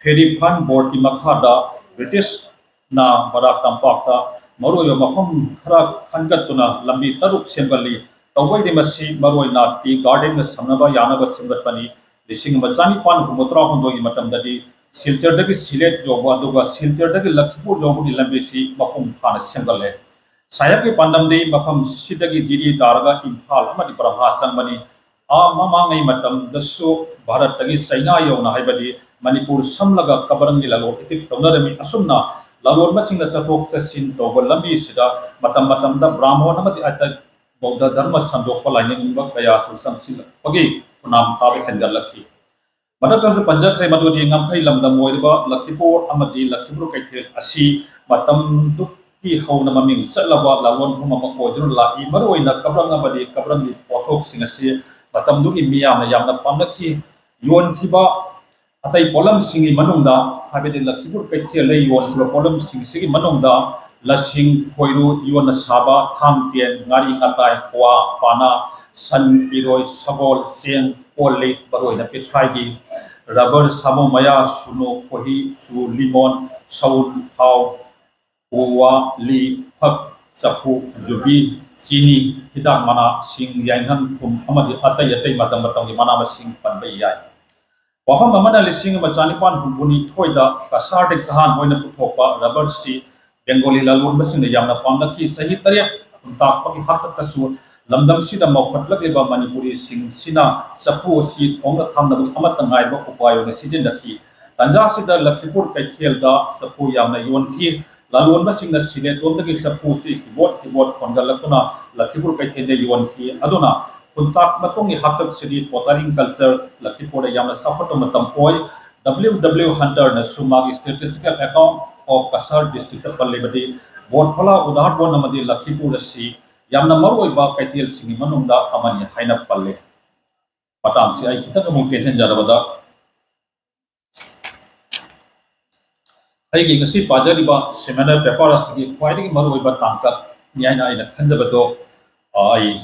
ꯐꯦꯔꯤ ꯐꯟ ꯕꯣꯔꯗꯀꯤ ꯃꯈꯥꯗ ꯕ꯭ꯔꯤꯇꯤꯁꯅ ꯕꯔꯥꯛ ꯇꯝꯄꯥꯛꯇ ꯃꯔꯨꯑꯣꯏꯕ ꯃꯐꯝ ꯈꯔ ꯈꯟꯒꯠꯇꯨꯅ ꯂꯝꯕꯤ ꯇꯔꯨꯛ ꯁꯦꯝꯒꯠꯂꯤ꯫ ꯇꯧꯕꯒꯤꯗꯤ ꯃꯁꯤ ꯃꯔꯨꯑꯣꯏꯅ ꯇꯤ ꯒꯥꯔꯗꯦꯟꯒ ꯁꯝꯅꯕ ꯌꯥꯅꯕ ꯁꯦꯝꯒꯠꯄꯅꯤ꯫ ꯂꯤꯁꯤꯡ ꯑꯃ ꯆꯅꯤꯄꯥꯟ ꯍꯨꯝꯐꯨꯇꯔꯥ ꯍꯨꯝꯗꯣꯏꯒꯤ ꯃꯇꯝꯗꯗꯤ ꯁꯤꯜꯆꯔꯗꯒꯤ ꯁꯤꯂꯦꯠ ꯌꯧꯕ ꯑꯗꯨꯒ ꯁꯤꯜꯆꯔꯗꯒꯤ ꯂꯈꯤꯄꯨꯔ ꯌꯧꯕꯒꯤ ꯂꯝꯕꯤꯁꯤ ꯃꯄꯨꯡ ꯐꯥꯅ ꯁꯦꯝꯒꯠꯂꯦ꯫ ꯁꯥꯍꯦꯕꯀꯤ ꯄꯥꯟꯗꯝꯗꯤ ꯃꯐꯝꯁꯤꯗꯒꯤ ꯖꯤꯔꯤ ꯇꯥꯔꯒ ꯏꯝꯐꯥꯜ ꯑꯃꯗꯤ ꯄ꯭ꯔꯚꯥ ꯆꯪꯕꯅꯤ꯫ ꯑꯥ ꯃꯃꯥꯡꯉꯩ ꯃꯇꯝꯗꯁꯨ ꯚꯥꯔꯠꯇꯒꯤ ꯆꯩꯅꯥ ꯌꯧꯅ, ꯍꯥꯏꯕꯗꯤ ꯃꯅꯤꯄꯨꯔ ꯁꯝꯂꯒ ꯀꯕ꯭ꯔꯪꯒꯤ ꯂꯂꯣꯟ ꯏꯇꯤꯛ ꯇꯧꯅꯔꯝꯃꯤ꯫ ꯑꯁꯨꯝꯅ ꯂꯂꯣꯟꯕꯁꯤꯡꯅ ꯆꯠꯊꯣꯛ ꯆꯠꯁꯤꯟ ꯇꯧꯕ ꯂꯝꯕꯤꯁꯤꯗ ꯃꯇꯝ ꯃꯇꯝꯗ ꯕ꯭ꯔꯥꯍꯃꯣꯟ ꯑꯃꯗꯤ ꯑꯇꯩ ꯕꯧꯗ ꯙꯔꯃ ꯁꯟꯗꯣꯛꯄ ꯂꯥꯏꯅꯤꯡꯕ ꯀꯌꯥꯁꯨ ꯆꯪꯁꯤꯜꯂꯛꯄꯒꯤ ꯈꯨꯅꯥꯝ ꯇꯥꯕ ꯍꯦꯟꯒꯠꯂꯛꯈꯤ꯫ ꯃꯊꯛꯇꯁꯨ ꯄꯟꯖꯈ꯭ꯔꯦ ꯃꯗꯨꯗꯤ ꯉꯝꯈꯩ ꯂꯝꯗꯝ ꯑꯣꯏꯔꯤꯕ ꯂꯈꯤꯄꯨꯔ ꯑꯃꯗꯤ ꯂꯈꯤꯄꯨꯔ ꯀꯩꯊꯦꯜ ꯑꯁꯤ ꯃꯇꯝꯗꯨꯒꯤ ꯍꯧꯅ ꯃꯃꯤꯡ ꯆꯠꯂꯕ ꯂꯂꯣꯟꯐꯝ ꯑꯃ ꯑꯣꯏꯗꯨꯅ ꯂꯥꯛꯏ꯫ ꯃꯔꯨꯑꯣꯏꯅ ꯀꯕ꯭ꯔꯪ ꯑꯃꯗꯤ ꯀꯕ꯭ꯔꯪꯒꯤ ꯄꯣꯠꯊꯣꯛꯁꯤꯡ ꯑꯁꯤ ꯃꯇꯝꯗꯨꯒꯤ ꯃꯤꯌꯥꯝꯅ ꯌꯥꯝꯅ ꯄꯥꯝꯅꯈꯤ꯫ ꯌꯣꯟꯈꯤꯕ ꯑꯇꯩ ꯄꯣꯠꯂꯝꯁꯤꯡꯒꯤ ꯃꯅꯨꯡꯗ, ꯍꯥꯏꯕꯗꯤ ꯂꯈꯤꯄꯨꯔ ꯀꯩꯊꯦꯜꯗ ꯌꯣꯟꯈꯤꯕ ꯄꯣꯠꯂꯝꯁꯤꯡꯁꯤꯒꯤ ꯃꯅꯨꯡꯗ ꯂꯁꯤꯡ, ꯈꯣꯏꯔꯨ, ꯌꯣꯟꯅ ꯁꯥꯕ, ꯊꯥꯡ ꯇꯦꯟ, ꯉꯥꯔꯤ ꯉꯥꯇꯥꯏ, ꯀ꯭ꯋꯥ, ꯄꯥꯅꯥ, ꯁꯟ, ꯏꯔꯣꯏ, ꯁꯒꯣꯜ, ꯆꯦꯡ, ꯀꯣꯜ ꯂꯤꯛ, ꯃꯔꯨꯑꯣꯏꯅ ꯄꯤꯊ꯭ꯔꯥꯏꯒꯤ, ꯔꯕꯔ, ꯁꯥꯃꯨ ꯃꯌꯥ, ꯁꯨꯅꯨ, ꯈꯣꯏꯍꯤ, ꯆꯨ, ꯂꯤꯃꯣꯟ, ꯁꯎꯟ, ꯊꯥꯎ, ꯎ ꯋꯥ, ꯂꯤ, ꯐꯛ, ꯆꯐꯨ, ꯌꯨꯕꯤ, ꯆꯤꯅꯤ, ꯍꯤꯗꯥꯛ ꯃꯅꯥꯁꯤꯡ, ꯌꯥꯏꯉꯪ, ꯊꯨꯝ ꯑꯃꯗꯤ ꯑꯇꯩ ꯑꯇꯩ ꯃꯇꯝ ꯃꯇꯝꯒꯤ ꯃꯅꯥ ꯃꯁꯤꯡ ꯄꯟꯕ ꯌꯥꯏ꯫ ꯋꯥꯐꯝ ꯑꯃꯅ, ꯂꯤꯁꯤꯡ ꯑꯃ ꯆꯥꯅꯤꯄꯥꯟ ꯍꯨꯝꯐꯨꯅꯤꯊꯣꯏꯗ ꯀꯁꯥꯔꯗꯒꯤ ꯑꯍꯥꯟꯕ ꯑꯣꯏꯅ ꯄꯨꯊꯣꯛꯄ ꯔꯕꯔꯁꯤ ꯕꯦꯡꯒꯣꯂꯤ ꯂꯂꯣꯟꯕꯁꯤꯡꯅ ꯌꯥꯝꯅ ꯄꯥꯝꯅꯈꯤ꯫ ꯆꯍꯤ ꯇꯔꯦꯠ ꯈꯨꯟꯇꯥꯛꯄꯒꯤ ꯍꯥꯛꯇꯛꯇꯁꯨ ꯂꯝꯗꯝꯁꯤꯗ ꯃꯧꯈꯠꯂꯛꯂꯤꯕ ꯃꯅꯤꯄꯨꯔꯤꯁꯤꯡꯁꯤꯅ ꯆꯐꯨ ꯑꯁꯤ ꯊꯣꯡꯅ ꯊꯥꯡꯅꯕꯒꯤ ꯑꯃꯠꯇ ꯉꯥꯏꯕ ꯎꯄꯥꯏ ꯑꯣꯏꯅ ꯁꯤꯖꯤꯟꯅꯈꯤ꯫ ꯇꯟꯖꯥꯁꯤꯗ ꯂꯈꯤꯄꯨꯔ ꯀꯩꯊꯦꯜꯗ ꯆꯐꯨ ꯌꯥꯝꯅ ꯌꯣꯟꯈꯤ꯫ ꯂꯂꯣꯟꯕꯁꯤꯡꯅ ꯁꯤꯂꯦꯇꯣꯝꯗꯒꯤ ꯆꯐꯨꯁꯤ ꯍꯤꯕꯣꯠ ꯍꯤꯕꯣꯠ ꯍꯣꯟꯒꯠꯂꯛꯇꯨꯅ ꯂꯈꯤꯄꯨꯔ ꯀꯩꯊꯦꯜꯗ ꯌꯣꯟꯈꯤ꯫ ꯑꯗꯨꯅ ꯈꯨꯟꯇꯥꯛ ꯃꯇꯨꯡꯒꯤ ꯍꯥꯛꯇꯛꯁꯤꯗꯤ ꯄꯣꯇꯔꯤꯡ ꯀꯜꯆꯔ ꯂꯈꯤꯄꯨꯔꯗ ꯌꯥꯝꯅ ꯆꯥꯎꯈꯠꯄ ꯃꯇꯝ ꯑꯣꯏ꯫ W W Hunterꯅꯁꯨ ꯃꯥꯒꯤ Statistical Account of Cachar District ꯄꯜꯂꯤꯕꯗꯤ ꯕꯣꯠ ꯐꯣꯂꯥ ꯎꯗꯥꯔꯕꯣꯟ ꯑꯃꯗꯤ ꯂꯈꯤꯄꯨꯔ ꯑꯁꯤ ꯌꯥꯝꯅ ꯃꯔꯨꯑꯣꯏꯕ ꯀꯩꯊꯦꯜꯁꯤꯡꯒꯤ ꯃꯅꯨꯡꯗ ꯑꯃꯅꯤ ꯍꯥꯏꯅ ꯄꯜꯂꯤ꯫ ꯃꯇꯥꯡꯁꯤ ꯑꯩ ꯈꯤꯇꯪ ꯑꯃꯨꯛ ꯇꯦꯟꯍꯟꯖꯔꯕꯗ, ꯑꯩꯒꯤ ꯉꯁꯤ ꯄꯥꯖꯔꯤꯕ seminar paper ꯑꯁꯤꯒꯤ ꯈ꯭ꯋꯥꯏꯗꯒꯤ ꯃꯔꯨꯑꯣꯏꯕ ꯇꯥꯡꯀꯛꯅꯤ ꯍꯥꯏꯅ ꯑꯩꯅ ꯈꯟꯖꯕꯗꯣ, ꯑ, ꯑꯩ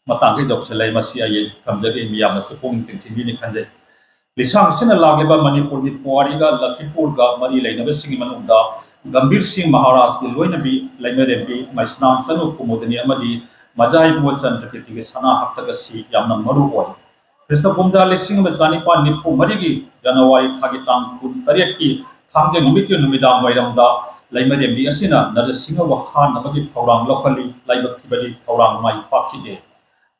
ꯃꯇꯥꯡꯗ ꯌꯧꯁꯤꯜꯂꯦ꯫ ꯃꯁꯤ ꯑꯩ ꯊꯝꯖꯒꯦ, ꯃꯤꯌꯥꯝꯅꯁꯨ ꯄꯨꯛꯅꯤꯡ ꯆꯤꯡꯁꯤꯟꯕꯤꯅꯤ ꯈꯟꯖꯩ꯫ ꯂꯤꯁꯥꯡ ꯑꯁꯤꯅ ꯂꯥꯛꯂꯤꯕ ꯃꯅꯤꯄꯨꯔꯒꯤ ꯄꯨꯋꯥꯔꯤꯒ ꯂꯈꯤꯄꯨꯔꯒ ꯃꯔꯤ ꯂꯩꯅꯕꯁꯤꯡꯒꯤ ꯃꯅꯨꯡꯗ ꯒꯝꯚꯤꯔ ꯁꯤꯡ ꯃꯍꯥꯔꯥꯖꯀꯤ ꯂꯣꯏꯅꯕꯤ ꯂꯩꯃꯔꯦꯝꯕꯤ ꯃꯩꯁꯅꯥꯝ ꯆꯅꯨ ꯀꯨꯃꯨꯗꯅꯤ ꯑꯃꯗꯤ ꯃꯖꯥꯏꯕꯨ ꯆꯟꯗ꯭ꯔꯀꯤꯔꯇꯤꯒꯤ ꯁꯅꯥ ꯍꯥꯛꯇꯛ ꯑꯁꯤ ꯌꯥꯝꯅ ꯃꯔꯨ ꯑꯣꯏ꯫ ꯈ꯭ꯔꯤꯁꯇ ꯀꯨꯝꯖꯥ ꯂꯤꯁꯤꯡ ꯑꯃ ꯆꯥꯅꯤꯄꯥꯟ ꯅꯤꯐꯨ ꯃꯔꯤꯒꯤ ꯖꯅꯋꯥꯔꯤ ꯊꯥꯒꯤ ꯇꯥꯡ ꯀꯨꯟ ꯇꯔꯦꯠꯀꯤ ꯊꯥꯡꯖ ꯅꯨꯃꯤꯠꯀꯤ ꯅꯨꯃꯤꯗꯥꯡ ꯋꯥꯏꯔꯝꯗ ꯂꯩꯃꯔꯦꯝꯕꯤ ꯑꯁꯤꯅ ꯅꯔꯁꯤꯡꯍꯕꯨ ꯍꯥꯠꯅꯕꯒꯤ ꯊꯧꯔꯥꯡ ꯂꯧꯈꯠꯂꯤ꯫ ꯂꯥꯏꯕꯛ ꯊꯤꯕꯗꯤ ꯊꯧꯔꯥꯡ ꯃꯥꯏ ꯄꯥꯛꯈꯤꯗꯦ꯫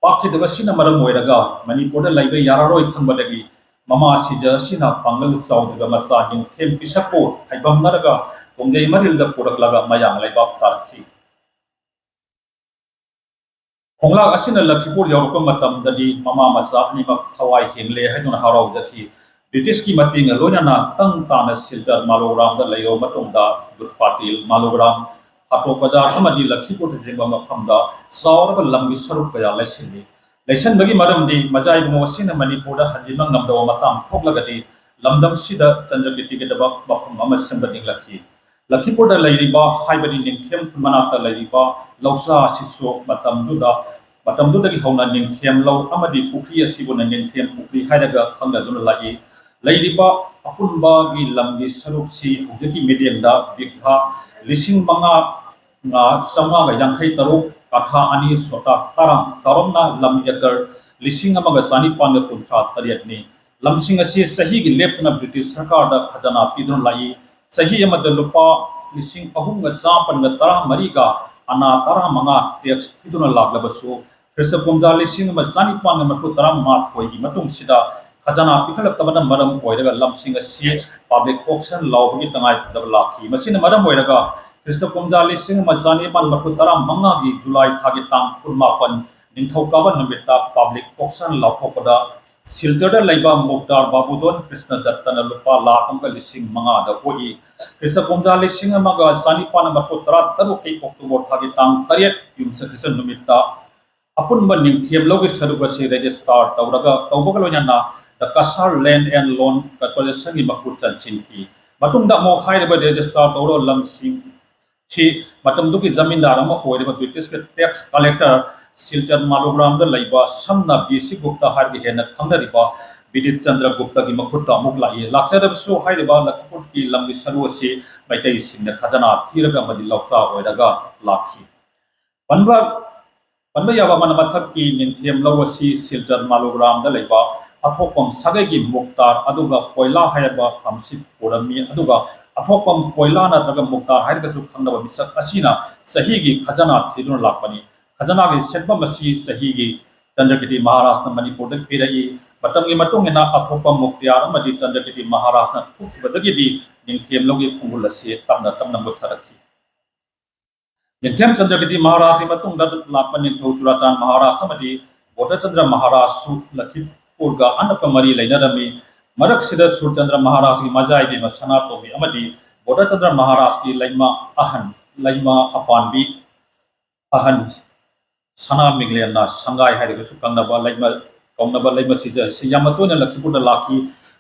ꯄꯥꯛꯈꯤꯗꯕꯁꯤꯅ ꯃꯔꯝ ꯑꯣꯏꯔꯒ ꯃꯅꯤꯄꯨꯔꯗ ꯂꯩꯕ ꯌꯥꯔꯔꯣꯏ ꯈꯪꯕꯗꯒꯤ ꯃꯃꯥ ꯁꯤꯖ ꯑꯁꯤꯅ ꯄꯥꯡꯒꯜ ꯆꯥꯎꯗ꯭ꯔꯤꯕ ꯃꯆꯥ ꯅꯤꯡꯊꯦꯝ ꯄꯤꯁꯛꯄꯨ ꯊꯩꯕꯝꯅꯔꯒ ꯀꯣꯡꯖꯩ ꯃꯔꯤꯜꯗ ꯄꯨꯔꯛꯂꯒ ꯃꯌꯥꯡ ꯂꯩꯕꯥꯛ ꯇꯥꯔꯛꯈꯤ꯫ ꯈꯣꯡꯂꯥꯛ ꯑꯁꯤꯅ ꯂꯈꯤꯄꯨꯔ ꯌꯧꯔꯛꯄ ꯃꯇꯝꯗꯗꯤ ꯃꯃꯥ ꯃꯆꯥ ꯑꯅꯤꯃꯛ ꯊꯋꯥꯏ ꯍꯤꯡꯂꯦ ꯍꯥꯏꯗꯨꯅ ꯍꯔꯥꯎꯖꯈꯤ꯫ ꯕ꯭ꯔꯤꯇꯤꯁꯀꯤ ꯃꯇꯦꯡꯒ ꯂꯣꯏꯅꯅ ꯇꯪ ꯇꯥꯅ ꯁꯤꯜꯆꯔ ꯃꯥꯂꯣꯒ꯭ꯔꯥꯝꯗ ꯂꯩꯔꯕ ꯃꯇꯨꯡꯗ ꯗꯨꯠ ꯄꯥꯇꯤꯜ, ꯃꯥꯂꯣꯒ꯭ꯔꯥꯝ, ꯐꯥꯇꯣꯛ ꯕꯖꯥꯔ ꯑꯃꯗꯤ ꯂꯈꯤꯄꯨꯔ ꯆꯤꯡꯕ ꯃꯐꯝꯗ ꯆꯥꯎꯔꯕ ꯂꯝꯒꯤ ꯁꯔꯨꯛ ꯀꯌꯥ ꯂꯩꯁꯤꯜꯂꯤ꯫ ꯂꯩꯁꯟꯕꯒꯤ ꯃꯔꯝꯗꯤ ꯃꯖꯥꯏ ꯏꯕꯨꯡꯉꯣ ꯑꯁꯤꯅ ꯃꯅꯤꯄꯨꯔꯗ ꯍꯟꯖꯤꯟꯕ ꯉꯝꯗꯕ ꯃꯇꯥꯡ ꯊꯣꯛꯂꯒꯗꯤ ꯂꯝꯗꯝꯁꯤꯗ ꯆꯟꯗ꯭ꯔꯀꯤꯔꯇꯤꯒꯤꯗꯃꯛ ꯃꯐꯝ ꯑꯃ ꯁꯦꯝꯒꯠꯅꯤꯡꯂꯛꯈꯤ꯫ ꯂꯈꯤꯄꯨꯔꯗ ꯂꯩꯔꯤꯕ ꯍꯥꯏꯕꯗꯤ ꯅꯤꯡꯊꯦꯝ ꯈꯨꯟ ꯃꯅꯥꯛꯇ ꯂꯩꯔꯤꯕ ꯂꯧꯆꯥ ꯑꯁꯤꯁꯨ ꯃꯇꯝꯗꯨꯗ, ꯃꯇꯝꯗꯨꯗꯒꯤ ꯍꯧꯅ ꯅꯤꯡꯊꯦꯝ ꯂꯧ ꯑꯃꯗꯤ ꯄꯨꯈ꯭ꯔꯤ ꯑꯁꯤꯕꯨꯅ ꯅꯤꯡꯊꯦꯝ ꯄꯨꯈ꯭ꯔꯤ ꯍꯥꯏꯔꯒ ꯈꯪꯅꯗꯨꯅ ꯂꯥꯛꯏ꯫ ꯂꯩꯔꯤꯕ ꯑꯄꯨꯟꯕꯒꯤ ꯂꯝꯒꯤ ꯁꯔꯨꯛꯁꯤ ꯍꯧꯖꯤꯛꯀꯤ ꯃꯤꯠꯌꯦꯡꯗ ꯕꯤꯘꯥ ꯂꯤꯁꯤꯡ ꯃꯉꯥ ꯆꯥꯝꯃꯉꯥꯒ ꯌꯥꯡꯈꯩ ꯇꯔꯨꯛ, ꯀꯥꯊꯥ ꯑꯅꯤ ꯁꯣꯇꯥ ꯇꯔꯥ, ꯆꯥꯎꯔꯞꯅ ꯂꯝ ꯑꯦꯀꯔ ꯂꯤꯁꯤꯡ ꯑꯃꯒ ꯆꯥꯅꯤꯄꯥꯟꯒ ꯀꯨꯟꯊ꯭ꯔꯥ ꯇꯔꯦꯠꯅꯤ꯫ ꯂꯝꯁꯤꯡ ꯑꯁꯤ ꯆꯍꯤꯒꯤ ꯂꯦꯞꯇꯅ ꯕ꯭ꯔꯤꯇꯤꯁ ꯁꯔꯀꯥꯔꯗ ꯈꯖꯅꯥ ꯄꯤꯗꯨꯅ ꯂꯥꯛꯏ꯫ ꯆꯍꯤ ꯑꯃꯗ ꯂꯨꯄꯥ ꯂꯤꯁꯤꯡ ꯑꯍꯨꯝꯒ ꯆꯥꯃꯥꯄꯟꯒ ꯇꯔꯥꯃꯔꯤꯒ ꯑꯅꯥ ꯇꯔꯥꯃꯉꯥ ꯇꯦꯛꯁ ꯊꯤꯗꯨꯅ ꯂꯥꯛꯂꯕꯁꯨ, ꯈ꯭ꯔꯤꯁꯇ ꯀꯨꯝꯖꯥ ꯂꯤꯁꯤꯡ ꯑꯃ ꯆꯥꯅꯤꯄꯥꯟꯒ ꯃꯔꯤꯐꯨ ꯇꯔꯥꯃꯥꯊꯣꯏꯒꯤ ꯃꯇꯨꯡꯁꯤꯗ ꯈꯖꯅꯥ ꯄꯤꯈꯠꯂꯛꯇꯕꯅ ꯃꯔꯝ ꯑꯣꯏꯔꯒ ꯂꯝꯁꯤꯡ ꯑꯁꯤ ꯄꯕ꯭ꯂꯤꯛ ꯑꯣꯛꯁꯟ ꯂꯥꯎꯕꯒꯤ ꯇꯉꯥꯏ ꯐꯗꯕ ꯂꯥꯛꯈꯤ꯫ ꯃꯁꯤꯅ ꯃꯔꯝ ꯑꯣꯏꯔꯒ ꯈ꯭ꯔꯤꯁꯇ ꯀꯨꯝꯖꯥ ꯂꯤꯁꯤꯡ ꯑꯃ ꯆꯥꯅꯤꯄꯥꯟ ꯃꯔꯤꯐꯨ ꯇꯔꯥꯃꯉꯥꯒꯤ ꯖꯨꯂꯥꯏ ꯊꯥꯒꯤ ꯇꯥꯡ ꯀꯨꯟꯃꯥꯄꯟ ꯅꯤꯡꯊꯧꯀꯥꯕ ꯅꯨꯃꯤꯠꯇ ꯄꯕ꯭ꯂꯤꯛ ꯑꯣꯛꯁꯟ ꯂꯥꯎꯊꯣꯛꯄꯗ ꯁꯤꯜꯆꯔꯗ ꯂꯩꯕ ꯃꯨꯛꯇꯥꯔ ꯕꯥꯕꯨꯗꯣꯟ ꯀ꯭ꯔꯤꯁꯅ ꯗꯠꯇꯅ ꯂꯨꯄꯥ ꯂꯥꯈ ꯑꯃꯒ ꯂꯤꯁꯤꯡ ꯃꯉꯥꯗ ꯑꯣꯛꯏ꯫ ꯈ꯭ꯔꯤꯁꯇ ꯀꯨꯝꯖꯥ ꯂꯤꯁꯤꯡ ꯑꯃꯒ ꯆꯥꯅꯤꯄꯥꯟ ꯃꯔꯤꯐꯨ ꯇꯔꯥ ꯇꯔꯨꯛꯀꯤ ꯑꯣꯛꯇꯣꯕꯔ ꯊꯥꯒꯤ ꯇꯥꯡ ꯇꯔꯦꯠ ꯌꯨꯝꯁꯀꯩꯁ ꯅꯨꯃꯤꯠꯇ ꯑꯄꯨꯟꯕ ꯅꯤꯡꯊꯦꯝ ꯂꯧꯒꯤ ꯁꯔꯨꯛ ꯑꯁꯤ ꯔꯦꯖꯤꯁꯇꯥꯔ ꯇꯧꯔꯒ, ꯇꯧꯕꯒ ꯂꯣꯏꯅꯅ The Cachar Land and Loan Corporationꯒꯤ ꯃꯈꯨꯠ ꯆꯟꯁꯤꯟꯈꯤ꯫ ꯃꯇꯨꯡꯗ ꯑꯃꯨꯛ ꯍꯥꯏꯔꯤꯕ ꯔꯦꯖꯤꯁꯇꯥꯔ ꯇꯧꯔꯕ ꯂꯝꯁꯤꯡ ꯁꯤ ꯃꯇꯝꯗꯨꯒꯤ ꯖꯃꯤꯟꯗꯥꯔ ꯑꯃ ꯑꯣꯏꯔꯤꯕ ꯕ꯭ꯔꯤꯇꯤꯁꯀꯤ ꯇꯦꯛꯁ ꯀꯂꯦꯛꯇꯔ ꯁꯤꯜꯆꯔ ꯃꯥꯂꯣꯒ꯭ꯔꯥꯝꯗ ꯂꯩꯕ ꯁꯝꯅ ꯕꯤ ꯁꯤ ꯒꯨꯞꯇ ꯍꯥꯏꯔꯒ ꯍꯦꯟꯅ ꯈꯪꯅꯔꯤꯕ ꯕꯤꯗꯤꯠ ꯆꯟꯗ꯭ꯔ ꯒꯨꯞꯇꯒꯤ ꯃꯈꯨꯠꯇ ꯑꯃꯨꯛ ꯂꯥꯛꯏ꯫ ꯂꯥꯛꯆꯔꯕꯁꯨ ꯍꯥꯏꯔꯤꯕ ꯂꯈꯤꯄꯨꯔꯒꯤ ꯂꯝꯒꯤ ꯁꯔꯨ ꯑꯁꯤ ꯃꯩꯇꯩꯁꯤꯡꯅ ꯈꯖꯅꯥ ꯊꯤꯔꯒ ꯑꯃꯗꯤ ꯂꯧꯆꯥ ꯑꯣꯏꯔꯒ ꯂꯥꯛꯈꯤ꯫ ꯄꯟꯕ, ꯄꯟꯕ ꯌꯥꯕ ꯑꯃꯅ ꯃꯊꯛꯀꯤ ꯅꯤꯡꯊꯦꯝ ꯂꯧ ꯑꯁꯤ ꯁꯤꯜꯆꯔ ꯃꯥꯂꯣꯒ꯭ꯔꯥꯝꯗ ꯂꯩꯕ ꯑꯊꯣꯛꯄꯝ ꯁꯥꯒꯩꯒꯤ ꯃꯨꯛꯇꯥꯔ ꯑꯗꯨꯒ ꯀꯣꯏꯂꯥ ꯍꯥꯏꯔꯕ ꯐꯥꯔꯝꯁꯤ ꯄꯨꯔꯝꯃꯤ꯫ ꯑꯗꯨꯒ ꯑꯊꯣꯛꯄꯝ ꯀꯣꯏꯂꯥ ꯅꯠꯇ꯭ꯔꯒ ꯃꯨꯛꯇꯥꯔ ꯍꯥꯏꯔꯒꯁꯨ ꯈꯪꯅꯕ ꯃꯤꯁꯛ ꯑꯁꯤꯅ ꯆꯍꯤꯒꯤ ꯈꯖꯅꯥ ꯊꯤꯗꯨꯅ ꯂꯥꯛꯄꯅꯤ꯫ ꯈꯖꯅꯥꯒꯤ ꯁꯦꯟꯐꯝ ꯑꯁꯤ ꯆꯍꯤꯒꯤ ꯆꯟꯗ꯭ꯔꯀꯤꯔꯇꯤ ꯃꯍꯥꯔꯥꯖꯅ ꯃꯅꯤꯄꯨꯔꯗ ꯄꯤꯔꯛꯏ꯫ ꯃꯇꯝꯒꯤ ꯃꯇꯨꯡ ꯏꯟꯅ ꯑꯊꯣꯛꯄ ꯃꯨꯛꯇꯤꯌꯥꯔ ꯑꯃꯗꯤ ꯆꯟꯗ꯭ꯔꯀꯤꯔꯇꯤ ꯃꯍꯥꯔꯥꯖꯅ ꯊꯣꯛꯈꯤꯕꯗꯒꯤꯗꯤ ꯅꯤꯡꯊꯦꯝ ꯂꯧꯒꯤ ꯈꯣꯡꯒꯨꯜ ꯑꯁꯤ ꯇꯞꯅ ꯇꯞꯅ ꯃꯨꯠꯊꯔꯛꯈꯤ꯫ ꯅꯤꯡꯊꯦꯝ ꯆꯟꯗ꯭ꯔꯀꯤꯔꯇꯤ ꯃꯍꯥꯔꯥꯖꯀꯤ ꯃꯇꯨꯡꯗ ꯂꯥꯛꯄ ꯅꯤꯡꯊꯧ ꯆꯨꯔꯥꯆꯥꯟ ꯃꯍꯥꯔꯥꯖ ꯑꯃꯗꯤ ꯕꯣꯙꯆꯟꯗ꯭ꯔ ꯃꯍꯥꯔꯥꯖꯁꯨ ꯂꯈꯤꯄꯨꯔꯒ ꯑꯅꯛꯄ ꯃꯔꯤ ꯂꯩꯅꯔꯝꯃꯤ꯫ ꯃꯔꯛꯁꯤꯗ ꯁꯨꯔꯆꯟꯗ꯭ꯔ ꯃꯍꯥꯔꯥꯖꯀꯤ ꯃꯖꯥꯏꯕꯤꯃ ꯁꯅꯥꯇꯣꯝꯕꯤ ꯑꯃꯗꯤ ꯕꯣꯙꯆꯟꯗ꯭ꯔ ꯃꯍꯥꯔꯥꯖꯀꯤ ꯂꯩꯃ ꯑꯍꯟ, ꯂꯩꯃ ꯑꯄꯥꯟꯕꯤ ꯑꯍꯟ ꯁꯅꯥ ꯃꯤꯡꯂꯦꯟꯅ ꯁꯪꯒꯥꯏ ꯍꯥꯏꯔꯒꯁꯨ ꯈꯪꯅꯕ ꯂꯩꯃ, ꯀꯧꯅꯕ ꯂꯩꯃ ꯁꯤꯖ ꯑꯁꯤ ꯌꯥꯝꯅ ꯇꯣꯏꯅ ꯂꯈꯤꯄꯨꯔꯗ ꯂꯥꯛꯈꯤ꯫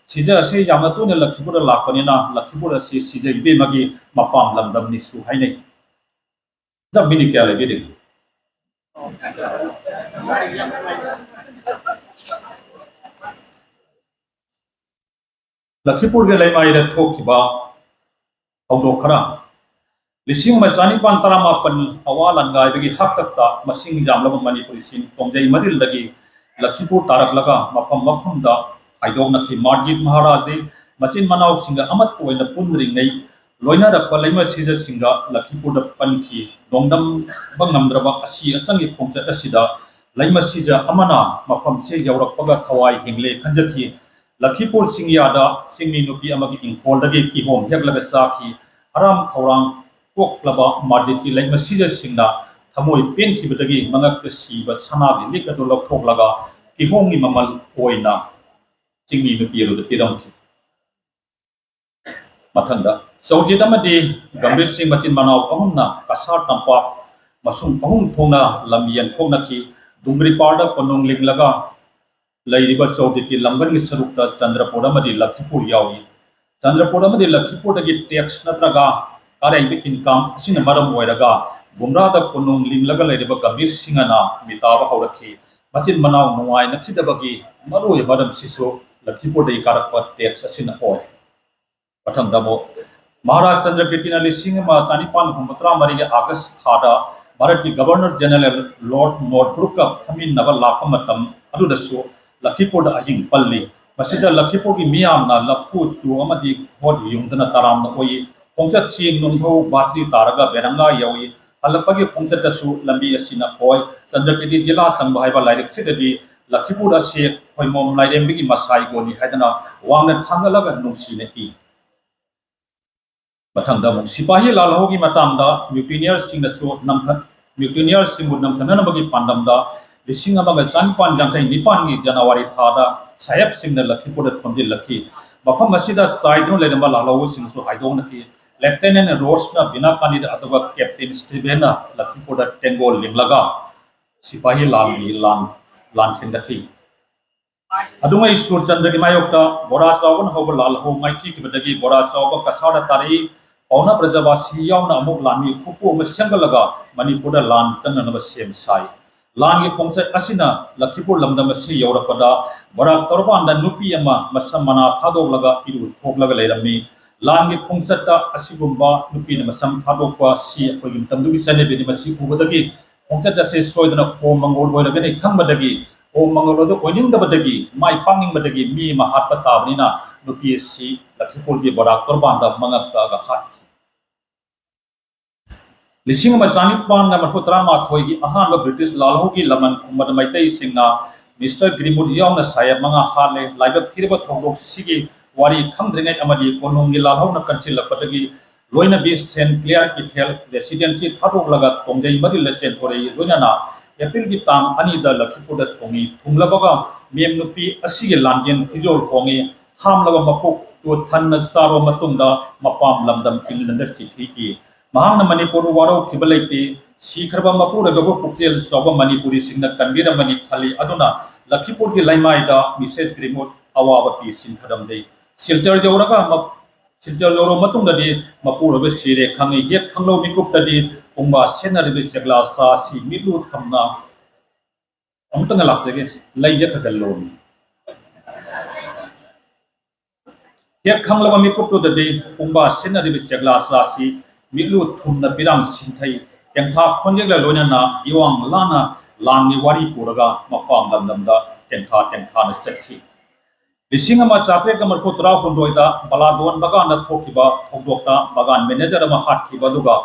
ꯁꯤꯖ ꯑꯁꯤ ꯌꯥꯝꯅ ꯇꯣꯏꯅ ꯂꯈꯤꯄꯨꯔꯗ ꯂꯥꯛꯄꯅꯤꯅ ꯂꯈꯤꯄꯨꯔ ꯑꯁꯤ ꯁꯤꯖ ꯏꯕꯦꯝꯃꯒꯤ ꯃꯄꯥꯝ ꯂꯝꯗꯝꯅꯤꯁꯨ ꯍꯥꯏꯅꯩ꯫ ꯃꯤꯅꯤꯠ ꯀꯌꯥ ꯂꯩꯕꯤꯔꯤꯒꯦ? ꯂꯈꯤꯄꯨꯔꯒꯤ ꯂꯩꯃꯥꯏꯗ ꯊꯣꯛꯈꯤꯕ ꯊꯧꯗꯣꯛ ꯈꯔ꯫ ꯂꯤꯁꯤꯡ ꯑꯃ ꯆꯅꯤꯄꯥꯟ ꯇꯔꯥꯃꯥꯄꯟ ꯑꯋꯥ ꯂꯥꯟꯒꯥꯏꯕꯒꯤ ꯍꯥꯛꯇꯛꯇ ꯃꯁꯤꯡ ꯌꯥꯝꯂꯕ ꯃꯅꯤꯄꯨꯔꯤꯁꯤꯡ ꯇꯣꯡꯖꯩ ꯃꯔꯤꯜꯗꯒꯤ ꯂꯈꯤꯄꯨꯔ ꯇꯥꯔꯛꯂꯒ ꯃꯐꯝ ꯃꯐꯝꯗ ꯈꯥꯏꯗꯣꯛꯅꯈꯤ꯫ ꯃꯥꯔꯖꯤꯠ ꯃꯍꯥꯔꯥꯖꯗꯤ ꯃꯆꯤꯟ ꯃꯅꯥꯎꯁꯤꯡꯒ ꯑꯃꯠꯇ ꯑꯣꯏꯅ ꯄꯨꯟꯗ꯭ꯔꯤꯉꯩ ꯂꯣꯏꯅꯔꯛꯄ ꯂꯩꯃ ꯁꯤꯖꯁꯤꯡꯒ ꯂꯈꯤꯄꯨꯔꯗ ꯄꯟꯈꯤ꯫ ꯅꯣꯡꯗꯝꯕ ꯉꯝꯗ꯭ꯔꯕ ꯑꯁꯤ ꯑꯆꯪꯒꯤ ꯈꯣꯡꯆꯠ ꯑꯁꯤꯗ ꯂꯩꯃ ꯁꯤꯖ ꯑꯃꯅ ꯃꯐꯝꯁꯦ ꯌꯧꯔꯛꯄꯒ ꯊꯋꯥꯏ ꯍꯤꯡꯂꯦ ꯈꯟꯖꯈꯤ꯫ ꯂꯈꯤꯄꯨꯔ ꯆꯤꯡꯌꯥꯗ ꯆꯤꯡꯃꯤ ꯅꯨꯄꯤ ꯑꯃꯒꯤ ꯏꯪꯈꯣꯜꯗꯒꯤ ꯀꯤꯍꯣꯝ ꯍꯦꯛꯂꯒ ꯆꯥꯈꯤ꯫ ꯍꯔꯥꯝ ꯈꯧꯔꯥꯡ ꯀꯣꯛꯂꯕ ꯃꯥꯔꯖꯤꯠꯀꯤ ꯂꯩꯃ ꯁꯤꯖꯁꯤꯡꯅ ꯊꯃꯣꯏ ꯄꯦꯟꯈꯤꯕꯗꯒꯤ ꯃꯉꯛꯇ ꯁꯤꯕ ꯁꯅꯥꯒꯤ ꯂꯤꯛ ꯑꯗꯨ ꯂꯧꯊꯣꯛꯂꯒ ꯀꯤꯍꯣꯝꯒꯤ ꯃꯃꯜ ꯑꯣꯏꯅ ꯆꯤꯡꯃꯤ ꯅꯨꯄꯤ ꯑꯗꯨꯗ ꯄꯤꯔꯝꯈꯤ꯫ ꯃꯊꯪꯗ ꯆꯧꯖꯤꯠ ꯑꯃꯗꯤ ꯒꯝꯚꯤꯔ ꯁꯤꯡ ꯃꯆꯤꯟ ꯃꯅꯥꯎ ꯑꯍꯨꯝꯅ ꯀꯁꯥꯔ ꯇꯝꯄꯥꯛ ꯃꯁꯨꯡ ꯑꯍꯨꯝ ꯊꯣꯛꯅ ꯂꯝ ꯌꯦꯟꯊꯣꯛꯅꯈꯤ꯫ ꯗꯨꯡꯒ꯭ꯔꯤꯄꯥꯔꯗ ꯀꯣꯅꯨꯡ ꯂꯤꯡꯂꯒ ꯂꯩꯔꯤꯕ ꯆꯧꯖꯤꯠꯀꯤ ꯂꯝꯒꯟꯒꯤ ꯁꯔꯨꯛꯇ ꯆꯟꯗ꯭ꯔꯄꯨꯔ ꯑꯃꯗꯤ ꯂꯈꯤꯄꯨꯔ ꯌꯥꯎꯏ꯫ ꯆꯟꯗ꯭ꯔꯄꯨꯔ ꯑꯃꯗꯤ ꯂꯈꯤꯄꯨꯔꯗꯒꯤ ꯇꯦꯛꯁ ꯅꯠꯇ꯭ꯔꯒ ꯑꯔꯩꯕ ꯏꯟꯀꯝ ꯑꯁꯤꯅ ꯃꯔꯝ ꯑꯣꯏꯔꯒ ꯒꯨꯝꯔꯥꯗ ꯀꯣꯅꯨꯡ ꯂꯤꯡꯂꯒ ꯂꯩꯔꯤꯕ ꯒꯝꯚꯤꯔ ꯁꯤꯡꯍꯅ ꯃꯤꯇꯥꯕ ꯍꯧꯔꯛꯈꯤ꯫ ꯃꯆꯤꯟ ꯃꯅꯥꯎ ꯅꯨꯡꯉꯥꯏꯅꯈꯤꯗꯕꯒꯤ ꯃꯔꯨꯑꯣꯏꯕ ꯃꯔꯝꯁꯤꯁꯨ ꯂꯈꯤꯄꯨꯔꯗꯒꯤ ꯀꯥꯔꯛꯄ ꯇꯦꯛꯁ ꯑꯁꯤꯅ ꯑꯣꯏ꯫ ꯃꯊꯪꯗ ꯑꯃꯨꯛ ꯃꯍꯥꯔꯥꯖ ꯆꯟꯗ꯭ꯔꯀꯤꯔꯇꯤꯅ ꯂꯤꯁꯤꯡ ꯑꯃ ꯆꯅꯤꯄꯥꯟ ꯍꯨꯝꯐꯨꯇꯔꯥ ꯃꯔꯤꯒꯤ ꯑꯥꯒꯁ ꯊꯥꯗ ꯚꯥꯔꯠꯀꯤ ꯒꯚꯔꯅꯔ ꯖꯦꯅꯔꯦꯜ ꯂꯣꯔꯗ ꯅꯣꯔꯊꯕ꯭ꯔꯨꯛꯀ ꯐꯝꯃꯤꯟꯅꯕ ꯂꯥꯛꯄ ꯃꯇꯝ ꯑꯗꯨꯗꯁꯨ ꯂꯈꯤꯄꯨꯔꯗ ꯑꯍꯤꯡ ꯄꯜꯂꯤ꯫ ꯃꯁꯤꯗ ꯂꯈꯤꯄꯨꯔꯒꯤ ꯃꯤꯌꯥꯝꯅ ꯂꯐꯨ ꯆꯨ ꯑꯃꯗꯤ ꯍꯣꯠ ꯌꯨꯡꯗꯨꯅ ꯇꯔꯥꯝꯅ ꯑꯣꯏ꯫ ꯈꯣꯡꯆꯠꯁꯤ ꯅꯨꯡꯙꯧ ꯕꯥꯇ꯭ꯔꯤ ꯇꯥꯔꯒ ꯕꯦꯔꯪꯒꯥ ꯌꯧꯏ꯫ ꯍꯜꯂꯛꯄꯒꯤ ꯈꯣꯡꯆꯠꯇꯁꯨ ꯂꯝꯕꯤ ꯑꯁꯤꯅ ꯑꯣꯏ꯫ ꯆꯟꯗ꯭ꯔꯀꯤꯔꯇꯤ ꯖꯤꯂꯥ ꯆꯪꯕ ꯍꯥꯏꯕ ꯂꯥꯏꯔꯤꯛꯁꯤꯗꯗꯤ ꯂꯈꯤꯄꯨꯔ ꯑꯁꯤ ꯈꯣꯏꯃꯣꯝ ꯂꯥꯏꯔꯦꯝꯕꯤꯒꯤ ꯃꯁꯥꯏꯒꯣꯅꯤ ꯍꯥꯏꯗꯅ ꯋꯥꯡꯅ ꯊꯥꯡꯒꯠꯂꯒ ꯅꯨꯡꯁꯤꯅ ꯏ꯫ ꯃꯊꯪꯗ ꯑꯃꯨꯛ ꯁꯤꯄꯥꯍꯤ ꯂꯥꯜꯍꯧꯒꯤ ꯃꯇꯥꯡꯗ mutineerꯁꯤꯡꯅꯁꯨ ꯅꯝꯊ-, mutineerꯁꯤꯡꯕꯨ ꯅꯝꯊꯅꯅꯕꯒꯤ ꯄꯥꯟꯗꯝꯗ ꯂꯤꯁꯤꯡ ꯑꯃꯒ ꯆꯥꯅꯤꯄꯥꯟ ꯌꯥꯡꯈꯩ ꯅꯤꯄꯥꯟꯒꯤ ꯖꯅꯋꯥꯔꯤ ꯊꯥꯗ ꯁꯥꯍꯦꯕꯁꯤꯡꯅ ꯂꯈꯤꯄꯨꯔꯗ ꯊꯣꯝꯖꯤꯜꯂꯛꯈꯤ꯫ ꯃꯐꯝ ꯑꯁꯤꯗ ꯆꯥꯏꯗꯨꯅ ꯂꯩꯔꯝꯕ ꯂꯥꯜꯍꯧꯁꯤꯡꯁꯨ ꯍꯥꯏꯗꯣꯛꯅꯈꯤ꯫ Lieutenant Rossꯅ ꯕꯤꯅꯥꯀꯥꯅꯤꯗ ꯑꯗꯨꯒ Captain Stephenꯅ ꯂꯈꯤꯄꯨꯔꯗ ꯇꯦꯡꯒꯣꯜ ꯂꯤꯡꯂꯒ ꯁꯤꯄꯥꯍꯤ ꯂꯥꯟꯒꯤ ꯂꯥꯟ, ꯂꯥꯟ ꯊꯦꯡꯅꯈꯤ꯫ ꯑꯗꯨꯉꯩ ꯁꯨꯔꯆꯟꯗ꯭ꯔꯒꯤ ꯃꯥꯌꯣꯛꯇ ꯕꯣꯔꯥ ꯆꯥꯎꯕꯅ ꯍꯧꯕ ꯂꯥꯜꯍꯧ ꯃꯥꯏꯊꯤꯈꯤꯕꯗꯒꯤ ꯕꯣꯔꯥ ꯆꯥꯎꯕ ꯀꯁꯥꯔꯗ ꯇꯥꯔꯛꯏ꯫ ꯄꯥꯎꯅꯥ ꯕ꯭ꯔꯖꯕꯥꯁꯤ ꯌꯥꯎꯅ ꯑꯃꯨꯛ ꯂꯥꯟꯃꯤ ꯈꯨꯄꯨ ꯑꯃ ꯁꯦꯝꯒꯠꯂꯒ ꯃꯅꯤꯄꯨꯔꯗ ꯂꯥꯟ ꯆꯪꯅꯅꯕ ꯁꯦꯝ ꯁꯥꯏ꯫ ꯂꯥꯟꯒꯤ ꯈꯣꯡꯆꯠ ꯑꯁꯤꯅ ꯂꯈꯤꯄꯨꯔ ꯂꯝꯗꯝ ꯑꯁꯤ ꯌꯧꯔꯛꯄꯗ ꯕꯔꯥꯛ ꯇꯧꯔꯕꯥꯟꯗ ꯅꯨꯄꯤ ꯑꯃ ꯃꯁꯝ ꯃꯅꯥ ꯊꯥꯗꯣꯛꯂꯒ ꯏꯔꯨ ꯊꯣꯛꯂꯒ ꯂꯩꯔꯝꯃꯤ꯫ ꯂꯥꯟꯒꯤ ꯈꯣꯡꯆꯠꯇ ꯑꯁꯤꯒꯨꯝꯕ ꯅꯨꯄꯤꯅ ꯃꯁꯝ ꯊꯥꯗꯣꯛꯄ ꯑꯁꯤ ꯑꯩꯈꯣꯏꯒꯤ ꯃꯇꯝꯗꯨꯒꯤ ꯆꯠꯅꯕꯤꯅꯤ꯫ ꯃꯁꯤ ꯎꯕꯗꯒꯤ ꯈꯣꯡꯆꯠ ꯑꯁꯤ ꯁꯣꯏꯗꯅ ꯈꯣꯝ ꯃꯪꯒꯣꯜ ꯑꯣꯏꯔꯒꯅꯤ ꯈꯪꯕꯗꯒꯤ ꯈꯣꯝ ꯃꯪꯒꯣꯜ ꯑꯗꯨ ꯑꯣꯏꯅꯤꯡꯗꯕꯗꯒꯤ, ꯃꯥꯏ ꯄꯥꯛꯅꯤꯡꯕꯗꯒꯤ ꯃꯤ ꯑꯃ ꯍꯥꯠꯄ ꯇꯥꯕꯅꯤꯅ ꯅꯨꯄꯤ ꯑꯁꯤ ꯂꯈꯤꯄꯨꯔꯒꯤ ꯕꯣꯔꯥꯛ ꯇꯣꯔꯕꯥꯟꯗ ꯃꯉꯛ ꯀꯛꯑꯒ ꯍꯥꯠꯈꯤ꯫ ꯂꯤꯁꯤꯡ ꯑꯃ ꯆꯥꯅꯤꯄꯥꯟꯒ ꯃꯔꯤꯐꯨ ꯇꯔꯥꯃꯥꯊꯣꯏꯒꯤ ꯑꯍꯥꯟꯕ ꯕ꯭ꯔꯤꯇꯤꯁ ꯂꯥꯜꯍꯧꯒꯤ ꯂꯃꯟ ꯈꯨꯝꯕꯗ ꯃꯩꯇꯩꯁꯤꯡꯅ ꯃꯤꯁꯇꯔ ꯒ꯭ꯔꯤꯃꯨꯠ ꯌꯥꯎꯅ ꯁꯥꯍꯦꯕ ꯃꯉꯥ ꯍꯥꯠꯂꯦ꯫ ꯂꯥꯏꯕꯛ ꯊꯤꯔꯕ ꯊꯧꯗꯣꯛꯁꯤꯒꯤ ꯋꯥꯔꯤ ꯈꯪꯗ꯭ꯔꯤꯉꯩ ꯑꯃꯗꯤ ꯀꯣꯅꯨꯡꯒꯤ ꯂꯥꯜꯍꯧꯅ ꯀꯟꯁꯤꯜꯂꯛꯄꯗꯒꯤ ꯂꯣꯏꯅꯕꯤ ꯁꯦꯟ ꯀ꯭ꯂꯤꯌꯥꯔ ꯀꯤꯊꯦꯜ ꯔꯦꯁꯤꯗꯦꯟꯁꯤ ꯊꯥꯗꯣꯛꯂꯒ ꯇꯣꯡꯖꯩ ꯃꯔꯤꯜꯗ ꯆꯦꯟꯊꯣꯔꯛꯏ꯫ ꯂꯣꯏꯅꯅ ꯑꯦꯄ꯭ꯔꯤꯜꯒꯤ ꯇꯥꯡ ꯑꯅꯤꯗ ꯂꯈꯤꯄꯨꯔꯗ ꯊꯨꯡꯉꯤ꯫ ꯊꯨꯡꯂꯕꯒ ꯃꯦꯝ ꯅꯨꯄꯤ ꯑꯁꯤꯒꯤ ꯂꯥꯟꯖꯦꯟ ꯐꯤꯖꯣꯜ ꯍꯣꯡꯉꯤ꯫ ꯍꯥꯝꯂꯕ ꯃꯄꯣꯛꯇꯨ ꯊꯟꯅ ꯆꯥꯔꯕ ꯃꯇꯨꯡꯗ ꯃꯄꯥꯝ ꯂꯝꯗꯝ ꯏꯪꯂꯦꯟꯗ ꯆꯤꯊꯤ ꯏ꯫ ꯃꯍꯥꯛꯅ ꯃꯅꯤꯄꯨꯔ ꯋꯥꯔꯧꯈꯤꯕ ꯂꯩꯇꯦ꯫ ꯁꯤꯈ꯭ꯔꯕ ꯃꯄꯨꯔꯣꯏꯕꯕꯨ ꯄꯨꯛꯆꯦꯜ ꯆꯥꯎꯕ ꯃꯅꯤꯄꯨꯔꯤꯁꯤꯡꯅ ꯀꯟꯕꯤꯔꯝꯃꯅꯤ ꯈꯜꯂꯤ꯫ ꯑꯗꯨꯅ ꯂꯈꯤꯄꯨꯔꯒꯤ ꯂꯩꯃꯥꯏꯗ ꯃꯤꯁꯦꯁ ꯒ꯭ꯔꯤꯃꯨꯠ ꯑꯋꯥꯕ ꯄꯤ ꯁꯤꯟꯊꯔꯝꯂꯦ꯫ ꯁꯤꯜꯆꯔ ꯌꯧꯔꯒ ꯃ-, ꯁꯤꯜꯆꯔ ꯌꯧꯔꯕ ꯃꯇꯨꯡꯗꯗꯤ ꯃꯄꯨꯔꯣꯏꯕ ꯁꯤꯔꯦ ꯈꯪꯉꯤ꯫ ꯌꯦꯠ ꯈꯪꯂꯧ ꯃꯤꯀꯨꯞꯇꯗꯤ ꯄꯨꯡꯕꯥ ꯁꯦꯟꯅꯔꯤꯕ ꯆꯦꯛꯂꯥ ꯆꯥꯁꯤ ꯃꯤꯠꯂꯨ ꯊꯝꯅ ꯑꯃꯨꯛꯇꯪꯒ ꯂꯥꯛꯆꯒꯦ꯫ ꯂꯩꯁꯦ ꯈꯔ ꯈꯔ ꯂꯣꯝꯃꯤ꯫ ꯍꯦꯛ ꯈꯪꯂꯕ ꯃꯤꯀꯨꯞꯇꯨꯗꯗꯤ ꯄꯨꯡꯕꯥ ꯁꯤꯟꯅꯔꯤꯕ ꯆꯦꯛꯂꯥ ꯆꯥꯁꯤ ꯃꯤꯠꯂꯨ ꯊꯨꯝꯅ ꯄꯤꯔꯥꯡ ꯁꯤꯟꯊꯩ꯫ ꯇꯦꯡꯊꯥ ꯈꯣꯟꯖꯦꯜꯒ ꯂꯣꯏꯅꯅ ꯏꯋꯥꯡ ꯂꯥꯅ ꯂꯥꯟꯒꯤ ꯋꯥꯔꯤ ꯄꯨꯔꯒ ꯃꯄꯥꯝ ꯂꯝꯗꯝꯗ ꯇꯦꯡꯊꯥ ꯇꯦꯡꯊꯥꯅ ꯆꯠꯈꯤ꯫ ꯂꯤꯁꯤꯡ ꯑꯃ ꯆꯥꯇ꯭ꯔꯦꯠꯀ ꯃꯔꯤꯐꯨ ꯇꯔꯥꯍꯨꯝꯗꯣꯏꯗ ꯕꯂꯥꯗꯣꯟ ꯕꯒꯥꯟꯗ ꯊꯣꯛꯈꯤꯕ ꯊꯧꯗꯣꯛꯇ ꯕꯒꯥꯟ ꯃꯦꯅꯦꯖꯔ ꯑꯃ ꯍꯥꯠꯈꯤꯕ ꯑꯗꯨꯒ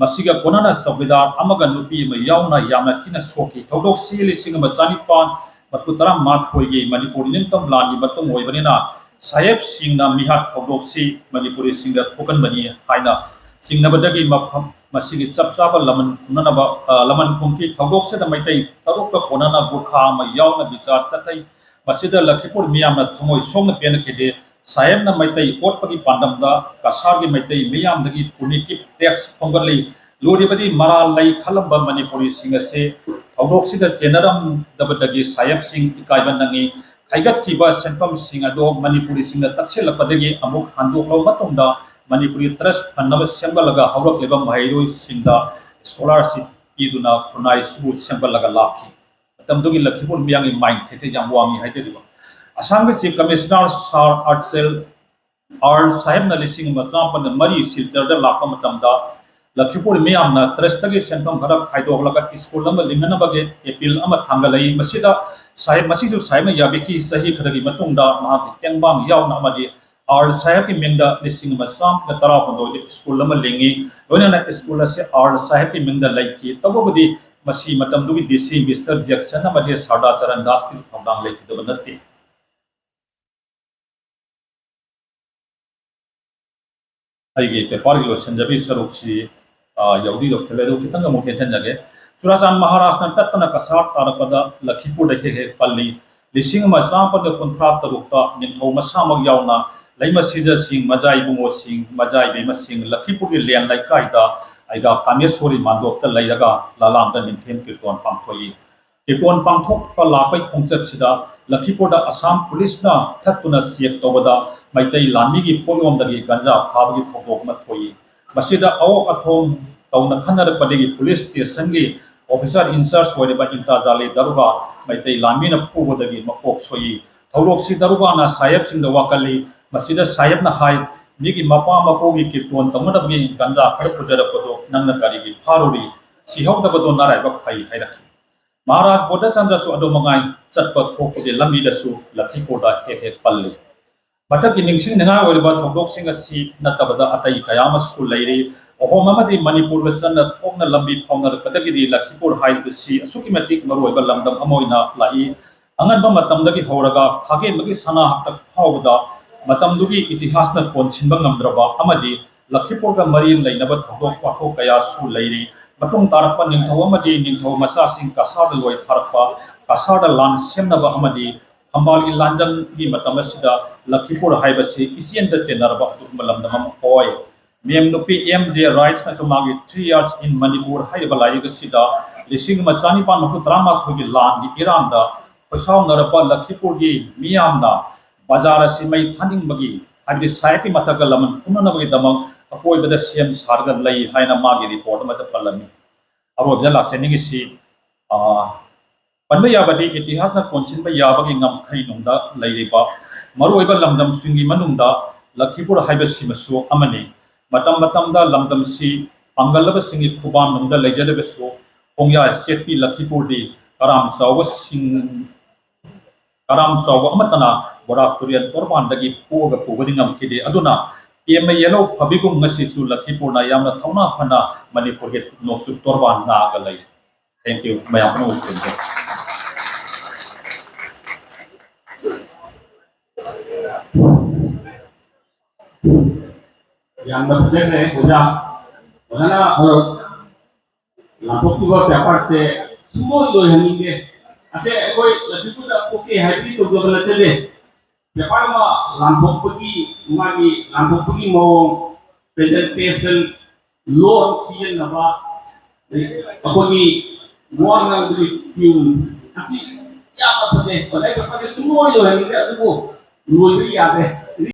ꯃꯁꯤꯒ ꯀꯣꯟꯅꯅ ꯆꯧꯀꯤꯗꯥꯔ ꯑꯃꯒ ꯅꯨꯄꯤ ꯑꯃ ꯌꯥꯎꯅ ꯌꯥꯝꯅ ꯊꯤꯅ ꯁꯣꯛꯈꯤ꯫ ꯊꯧꯗꯣꯛꯁꯤ ꯂꯤꯁꯤꯡ ꯑꯃ ꯆꯥꯅꯤꯄꯥꯟ ꯃꯔꯐꯨ ꯇꯔꯥꯃꯥꯊꯣꯏꯒꯤ ꯃꯅꯤꯄꯨꯔ ꯅꯤꯡꯇꯝ ꯂꯥꯟꯒꯤ ꯃꯇꯨꯡ ꯑꯣꯏꯕꯅꯤꯅ, ꯁꯥꯍꯦꯕꯁꯤꯡꯅ ꯃꯤꯍꯥꯠ ꯊꯧꯗꯣꯛꯁꯤ ꯃꯅꯤꯄꯨꯔꯤꯁꯤꯡꯗ ꯊꯣꯛꯍꯟꯕꯅꯤ ꯍꯥꯏꯅ ꯆꯤꯡꯅꯕꯗꯒꯤ ꯃꯐꯝ ꯃꯁꯤꯒꯤ ꯆꯞ ꯆꯥꯕ ꯂꯃꯟ ꯈꯨꯝꯅꯅꯕ, ꯑ, ꯂꯃꯟ ꯈꯨꯝꯈꯤ꯫ ꯊꯧꯗꯣꯛꯁꯤꯗ ꯃꯩꯇꯩ ꯇꯔꯨꯛꯀ ꯀꯣꯟꯅꯅ ꯒꯨꯔꯈꯥ ꯑꯃ ꯌꯥꯎꯅ ꯕꯤꯆꯥꯔ ꯆꯠꯊꯩ꯫ ꯃꯁꯤꯗ ꯂꯈꯤꯄꯨꯔ ꯃꯤꯌꯥꯝꯅ ꯊꯃꯣꯏ ꯁꯣꯛꯅ ꯄꯦꯟꯈꯤꯗꯦ꯫ ꯁꯥꯍꯦꯕꯅ ꯃꯩꯇꯩ ꯑꯣꯠꯄꯒꯤ ꯄꯥꯟꯗꯝꯗ ꯀꯁꯥꯔꯒꯤ ꯃꯩꯇꯩ ꯃꯤꯌꯥꯝꯗꯒꯤ punitive tax ꯈꯣꯝꯒꯠꯂꯤ꯫ ꯂꯨꯔꯤꯕꯗꯤ ꯃꯔꯥꯜ ꯂꯩ ꯈꯜꯂꯝꯕ ꯃꯅꯤꯄꯨꯔꯤꯁꯤꯡ ꯑꯁꯤ ꯊꯧꯗꯣꯛꯁꯤꯗ ꯆꯦꯟꯅꯔꯝꯗꯕꯗꯒꯤ ꯁꯥꯍꯦꯕꯁꯤꯡ ꯏꯀꯥꯏꯕ ꯅꯪꯉꯤ꯫ ꯈꯥꯏꯒꯠꯈꯤꯕ ꯁꯦꯟꯐꯝꯁꯤꯡ ꯑꯗꯣ ꯃꯅꯤꯄꯨꯔꯤꯁꯤꯡꯅ ꯇꯛꯁꯤꯜꯂꯛꯄꯗꯒꯤ ꯑꯃꯨꯛ ꯍꯟꯗꯣꯛꯂꯕ ꯃꯇꯨꯡꯗ ꯃꯅꯤꯄꯨꯔꯤ trust ꯐꯅꯕ ꯁꯦꯝꯒꯠꯂꯒ ꯍꯧꯔꯛꯂꯤꯕ ꯃꯍꯩꯔꯣꯏꯁꯤꯡꯗ scholarship ꯄꯤꯗꯨꯅ ꯈꯨꯟꯅꯥꯏꯁꯤꯕꯨ ꯁꯦꯝꯒꯠꯂꯒ ꯂꯥꯛꯈꯤ꯫ ꯃꯇꯝꯗꯨꯒꯤ ꯂꯈꯤꯄꯨꯔ ꯃꯤꯌꯥꯝꯒꯤ mindsetꯁꯦ ꯌꯥꯝ ꯋꯥꯡꯉꯤ ꯍꯥꯏꯖꯔꯤꯕ꯫ ꯑꯁꯥꯝꯒꯤ Chief Commissioner Sir Archel, R ꯁꯥꯍꯦꯕꯅ ꯂꯤꯁꯤꯡ ꯑꯃ ꯆꯥꯃꯥꯄꯟ ꯃꯔꯤ ꯁꯤꯜꯆꯔꯗ ꯂꯥꯛꯄ ꯃꯇꯝꯗ ꯂꯈꯤꯄꯨꯔ ꯃꯤꯌꯥꯝꯅ trustꯀꯤ ꯁꯦꯟꯐꯝ ꯈꯔ ꯈꯥꯏꯗꯣꯛꯂꯒ school ꯑꯃ ꯂꯤꯡꯅꯅꯕꯒꯤ appeal ꯑꯃ ꯊꯥꯡꯒꯠꯂꯛꯏ꯫ ꯃꯁꯤꯗ ꯁꯥꯍꯦꯕ, ꯃꯁꯤꯁꯨ ꯁꯥꯍꯦꯕꯅ ꯌꯥꯕꯤꯈꯤ꯫ ꯆꯍꯤ ꯈꯔꯒꯤ ꯃꯇꯨꯡꯗ ꯃꯍꯥꯛꯀꯤ ꯇꯦꯡꯕꯥꯡ ꯌꯥꯎꯅ ꯑꯃꯗꯤ R ꯁꯥꯍꯦꯕꯀꯤ ꯃꯤꯡꯗ ꯂꯤꯁꯤꯡ ꯑꯃ ꯆꯥꯃꯥꯄꯟ ꯇꯔꯥꯍꯨꯝꯗꯣꯏꯗ school ꯑꯃ ꯂꯤꯡꯉꯤ꯫ ꯂꯣꯏꯅꯅ school ꯑꯁꯤ R ꯁꯥꯍꯦꯕꯀꯤ ꯃꯤꯡꯗ ꯂꯩꯈꯤ꯫ ꯇꯧꯕꯕꯨꯗꯤ ꯃꯁꯤ ꯃꯇꯝꯗꯨꯒꯤ D C Mister Jackson ꯑꯃꯗꯤ ꯁꯔꯗꯥꯔ ꯆꯔꯟ ꯗꯥꯁꯀꯤꯁꯨ ꯊꯧꯗꯥꯡ ꯂꯩꯈꯤꯗꯕ ꯅꯠꯇꯦ꯫ ꯑꯩꯒꯤ paperꯒꯤ ꯂꯣꯏꯁꯤꯟꯖꯕꯒꯤ ꯁꯔꯨꯛꯁꯤ, ꯑ, ꯌꯧꯗꯤ ꯌꯧꯁꯤꯜꯂꯦ, ꯑꯗꯨ ꯈꯤꯇꯪ ꯑꯃꯨꯛ ꯇꯦꯟꯁꯤꯟꯖꯒꯦ꯫ ꯆꯨꯔꯥꯆꯥꯟ ꯃꯍꯥꯔꯥꯖꯅ ꯇꯠꯇꯅ ꯀꯁꯥꯔ ꯇꯥꯔꯛꯄꯗ ꯂꯈꯤꯄꯨꯔꯗ ꯍꯦꯛ ꯍꯦꯛ ꯄꯜꯂꯤ꯫ ꯂꯤꯁꯤꯡ ꯑꯃ ꯆꯥꯃꯥꯄꯟꯒ ꯀꯨꯟꯊ꯭ꯔꯥ ꯇꯔꯨꯛꯇ ꯅꯤꯡꯊꯧ ꯃꯁꯥꯃꯛ ꯌꯥꯎꯅ ꯂꯩꯃ ꯁꯤꯖꯁꯤꯡ, ꯃꯖꯥ ꯏꯕꯨꯡꯉꯣꯁꯤꯡ, ꯃꯖꯥ ꯏꯕꯦꯝꯃꯁꯤꯡ ꯂꯈꯤꯄꯨꯔꯒꯤ ꯂꯦꯟ ꯂꯩꯀꯥꯏꯗ ꯑꯩꯒ ꯀꯥꯃꯦꯁꯣꯔꯤ ꯃꯥꯟꯗꯣꯞꯇ ꯂꯩꯔꯒ ꯂꯂꯥꯝꯗ ꯅꯤꯡꯊꯦꯝ ꯀꯤꯔꯇꯣꯟ ꯄꯥꯡꯊꯣꯛꯏ꯫ ꯀꯤꯔꯇꯣꯟ ꯄꯥꯡꯊꯣꯛꯄ ꯂꯥꯛꯄꯒꯤ ꯈꯣꯡꯆꯠꯁꯤꯗ ꯂꯈꯤꯄꯨꯔꯗ ꯑꯁꯥꯝ ꯄꯨꯂꯤꯁꯅ ꯊꯠꯇꯨꯅ check ꯇꯧꯕꯗ ꯃꯩꯇꯩ ꯂꯥꯟꯃꯤꯒꯤ ꯄꯣꯠꯌꯣꯝꯗꯒꯤ ꯒꯟꯖꯥ ꯐꯥꯕꯒꯤ ꯊꯧꯗꯣꯛ ꯑꯃ ꯊꯣꯛꯏ꯫ ꯃꯁꯤꯗ ꯑꯋꯣꯛ ꯑꯊꯣꯝ ꯇꯧꯅ ꯈꯟꯅꯔꯛꯄꯗꯒꯤ police stationꯒꯤ officer in charge ꯑꯣꯏꯔꯤꯕ ꯏꯟꯇꯥꯖꯥꯂꯤ ꯗꯥꯔꯣꯒꯥ ꯃꯩꯇꯩ ꯂꯥꯟꯃꯤꯅ ꯐꯨꯕꯗꯒꯤ ꯃꯀꯣꯛ ꯁꯣꯛꯏ꯫ ꯊꯧꯗꯣꯛꯁꯤ ꯗꯥꯔꯣꯒꯥꯅ ꯁꯥꯍꯦꯕꯁꯤꯡꯗ ꯋꯥꯀꯠꯂꯤ꯫ ꯃꯁꯤꯗ ꯁꯥꯍꯦꯕꯅ ꯍꯥꯏ, "ꯃꯤꯒꯤ ꯃꯄꯥ ꯃꯄꯨꯒꯤ ꯀꯤꯔꯇꯣꯟ ꯇꯧꯅꯅꯕꯒꯤ ꯒꯟꯖꯥ ꯈꯔ ꯄꯨꯖꯔꯛꯄꯗꯨ ꯅꯪꯅ ꯀꯔꯤꯒꯤ ꯐꯥꯔꯨꯔꯤ? ꯁꯤꯍꯧꯗꯕꯗꯨ ꯅꯔꯥꯏꯕꯛ ꯐꯩ" ꯍꯥꯏꯔꯛꯈꯤ꯫ ꯃꯍꯥꯔꯥꯖ ꯕꯣꯙꯆꯟꯗ꯭ꯔꯁꯨ ꯑꯗꯨ ꯃꯉꯥꯏ, ꯆꯠꯄ ꯊꯣꯛꯄꯒꯤ ꯂꯝꯕꯤꯗꯁꯨ ꯂꯈꯤꯄꯨꯔꯗ ꯍꯦꯛ ꯍꯦꯛ ꯄꯜꯂꯤ꯫ ꯃꯊꯛꯀꯤ ꯅꯤꯡꯁꯤꯡꯅꯤꯡꯉꯥꯏ ꯑꯣꯏꯔꯕ ꯊꯧꯗꯣꯛꯁꯤꯡ ꯑꯁꯤ ꯅꯠꯇꯕꯗ ꯑꯇꯩ ꯀꯌꯥ ꯑꯃꯁꯨ ꯂꯩꯔꯤ꯫ ꯑꯍꯣꯝ ꯑꯃꯗꯤ ꯃꯅꯤꯄꯨꯔꯒ ꯆꯠꯅ ꯊꯣꯛꯅ ꯂꯝꯕꯤ ꯐꯥꯎꯅꯔꯛꯄꯗꯒꯤꯗꯤ ꯂꯈꯤꯄꯨꯔ ꯍꯥꯏꯔꯤꯕꯁꯤ ꯑꯁꯨꯛꯀꯤ ꯃꯇꯤꯛ ꯃꯔꯨꯑꯣꯏꯕ ꯂꯝꯗꯝ ꯑꯃ ꯑꯣꯏꯅ ꯂꯥꯛꯏ꯫ ꯑꯉꯟꯕ ꯃꯇꯝꯗꯒꯤ ꯍꯧꯔꯒ ꯈꯥꯒꯦꯝꯕꯒꯤ ꯁꯅꯥ ꯍꯥꯛꯇꯛ ꯐꯥꯎꯕꯗ ꯃꯇꯝꯗꯨꯒꯤ ꯏꯇꯤꯍꯥꯁꯅ ꯀꯣꯟꯁꯤꯟꯕ ꯉꯝꯗ꯭ꯔꯕ ꯑꯃꯗꯤ ꯂꯈꯤꯄꯨꯔꯒ ꯃꯔꯤ ꯂꯩꯅꯕ ꯊꯧꯗꯣꯛ ꯋꯥꯊꯣꯛ ꯀꯌꯥꯁꯨ ꯂꯩꯔꯤ꯫ ꯃꯇꯨꯡ ꯇꯥꯔꯛꯄ ꯅꯤꯡꯊꯧ ꯑꯃꯗꯤ ꯅꯤꯡꯊꯧ ꯃꯆꯥꯁꯤꯡ ꯀꯁꯥꯔꯗ ꯂꯣꯏ ꯊꯥꯔꯛꯄ, ꯀꯁꯥꯔꯗ ꯂꯥꯟ ꯁꯦꯝꯅꯕ ꯑꯃꯗꯤ ꯐꯝꯕꯥꯜꯒꯤ ꯂꯥꯟꯖꯪꯒꯤ ꯃꯇꯝ ꯑꯁꯤꯗ ꯂꯈꯤꯄꯨꯔ ꯍꯥꯏꯕꯁꯤ ꯏꯆꯦꯟꯗ ꯆꯦꯟꯅꯔꯕ ꯑꯗꯨꯒꯨꯝꯕ ꯂꯝꯗꯝ ꯑꯃ ꯑꯣꯏ꯫ ꯃꯦꯝ ꯅꯨꯄꯤ ꯑꯦꯝ ꯖꯦ ꯔꯥꯏꯁꯅꯁꯨ ꯃꯥꯒꯤ Three Years in Manipur ꯍꯥꯏꯔꯤꯕ ꯂꯥꯏꯔꯤꯛ ꯑꯁꯤꯗ ꯂꯤꯁꯤꯡ ꯑꯃ ꯆꯅꯤꯄꯥꯟ ꯃꯔꯤꯐꯨ ꯇꯔꯥꯃꯥꯊꯣꯏꯒꯤ ꯂꯥꯟꯒꯤ ꯏꯔꯥꯡꯗ ꯈꯣꯏꯁꯥꯎꯅꯔꯛꯄ ꯂꯈꯤꯄꯨꯔꯒꯤ ꯃꯤꯌꯥꯝꯅ ꯕꯖꯥꯔ ꯑꯁꯤ ꯃꯩ ꯊꯥꯅꯤꯡꯕꯒꯤ, ꯍꯥꯏꯕꯗꯤ ꯁꯥꯏꯠꯀꯤ ꯃꯊꯛꯇ ꯂꯃꯟ ꯈꯨꯝꯅꯅꯕꯒꯤꯗꯃꯛ ꯑꯀꯣꯏꯕꯗ ꯁꯦꯝ ꯁꯥꯔꯒ ꯂꯩ ꯍꯥꯏꯅ ꯃꯥꯒꯤ ꯔꯤꯄꯣꯔꯠ ꯑꯃꯗ ꯄꯜꯂꯝꯃꯤ꯫ ꯑꯔꯣꯏꯕꯗ ꯂꯥꯛꯆꯅꯤꯡꯉꯤꯁꯤ, ꯑ, ꯄꯟꯕ ꯌꯥꯕꯗꯤ ꯏꯇꯤꯍꯥꯁꯅ ꯀꯣꯟꯁꯤꯟꯕ ꯌꯥꯕꯒꯤ ꯉꯝꯈꯩ ꯅꯨꯡꯗ ꯂꯩꯔꯤꯕ ꯃꯔꯨꯑꯣꯏꯕ ꯂꯝꯗꯝꯁꯤꯡꯒꯤ ꯃꯅꯨꯡꯗ ꯂꯈꯤꯄꯨꯔ ꯍꯥꯏꯕꯁꯤꯃꯁꯨ ꯑꯃꯅꯤ꯫ ꯃꯇꯝ ꯃꯇꯝꯗ ꯂꯝꯗꯝꯁꯤ ꯄꯥꯡꯒꯜꯂꯕꯁꯤꯡꯒꯤ ꯈꯨꯕꯥꯝ ꯅꯨꯡꯗ ꯂꯩꯖꯔꯒꯁꯨ, ꯈꯣꯡꯌꯥ ꯆꯦꯠꯄꯤ ꯂꯈꯤꯄꯨꯔꯗꯤ ꯀꯔꯥꯝ ꯆꯥꯎꯕꯁꯤꯡ, ꯀꯔꯥꯝ ꯆꯥꯎꯕ ꯑꯃꯠꯇꯅ ꯕꯣꯔꯥꯛ ꯇꯨꯔꯦꯜ ꯇꯣꯔꯕꯥꯟꯗꯒꯤ ꯐꯨꯑꯒ ꯄꯨꯕꯗꯤ ꯉꯝꯈꯤꯗꯦ꯫ ꯑꯗꯨꯅ ꯄꯦꯝꯃ ꯌꯦꯜꯍꯧ ꯐꯕꯤꯒꯨꯝ ꯉꯁꯤꯁꯨ ꯂꯈꯤꯄꯨꯔꯅ ꯌꯥꯝꯅ ꯊꯧꯅꯥ ꯐꯅ ꯃꯅꯤꯄꯨꯔꯒꯤ ꯅꯣꯡꯆꯨꯞ ꯇꯣꯔꯕꯥꯟ ꯅꯥꯛꯑꯒ ꯂꯩ꯫ Thank you. ꯃꯌꯥꯝ ꯄꯨꯝꯅꯃꯛ ꯊꯦꯡꯅꯖꯩ꯫ ꯌꯥꯝꯅ ꯐꯖꯈ꯭ꯔꯦ ꯑꯣꯖꯥ꯫ ꯑꯣꯖꯥꯅ ꯍꯜꯂꯣ꯫ ꯂꯥꯟꯊꯣꯛꯈꯤꯕ ꯄꯦꯄꯔꯁꯦ ꯁꯨꯡꯂꯣꯏ ꯂꯣꯏꯍꯟꯅꯤꯡꯗꯦ꯫ ꯑꯁꯦ ꯑꯩꯈꯣꯏ ꯂꯛꯈꯤꯄꯨꯔꯗ ꯄꯣꯛꯆꯩ ꯍꯥꯏꯕꯒꯤ ꯇꯧꯖꯕ ꯅꯠꯆꯗꯦ꯫ ꯄꯦꯄꯔ ꯑꯃ ꯂꯥꯟꯊꯣꯛꯄꯒꯤ, ꯃꯥꯒꯤ ꯂꯥꯟꯊꯣꯛꯄꯒꯤ ꯃꯑꯣꯡ, ꯄ꯭ꯔꯖꯦꯟꯇꯦꯁꯟ, ꯂꯣꯟ ꯁꯤꯖꯤꯟꯅꯕ, ꯑꯩꯈꯣꯏꯒꯤ ꯋꯥ ꯉꯥꯡꯕꯒꯤ ꯇ꯭ꯌꯨꯟ, ꯑꯁꯤ ꯌꯥꯝꯅ ꯐꯖꯩ꯫ ꯑꯣꯖꯥꯒꯤ ꯄꯦꯄꯔꯁꯦ ꯁꯨꯡꯂꯣꯏ ꯂꯣꯏꯍꯟꯅꯤꯡꯗꯦ, ꯑꯗꯨꯕꯨ ꯂꯣꯏꯕ ꯌꯥꯗꯦ꯫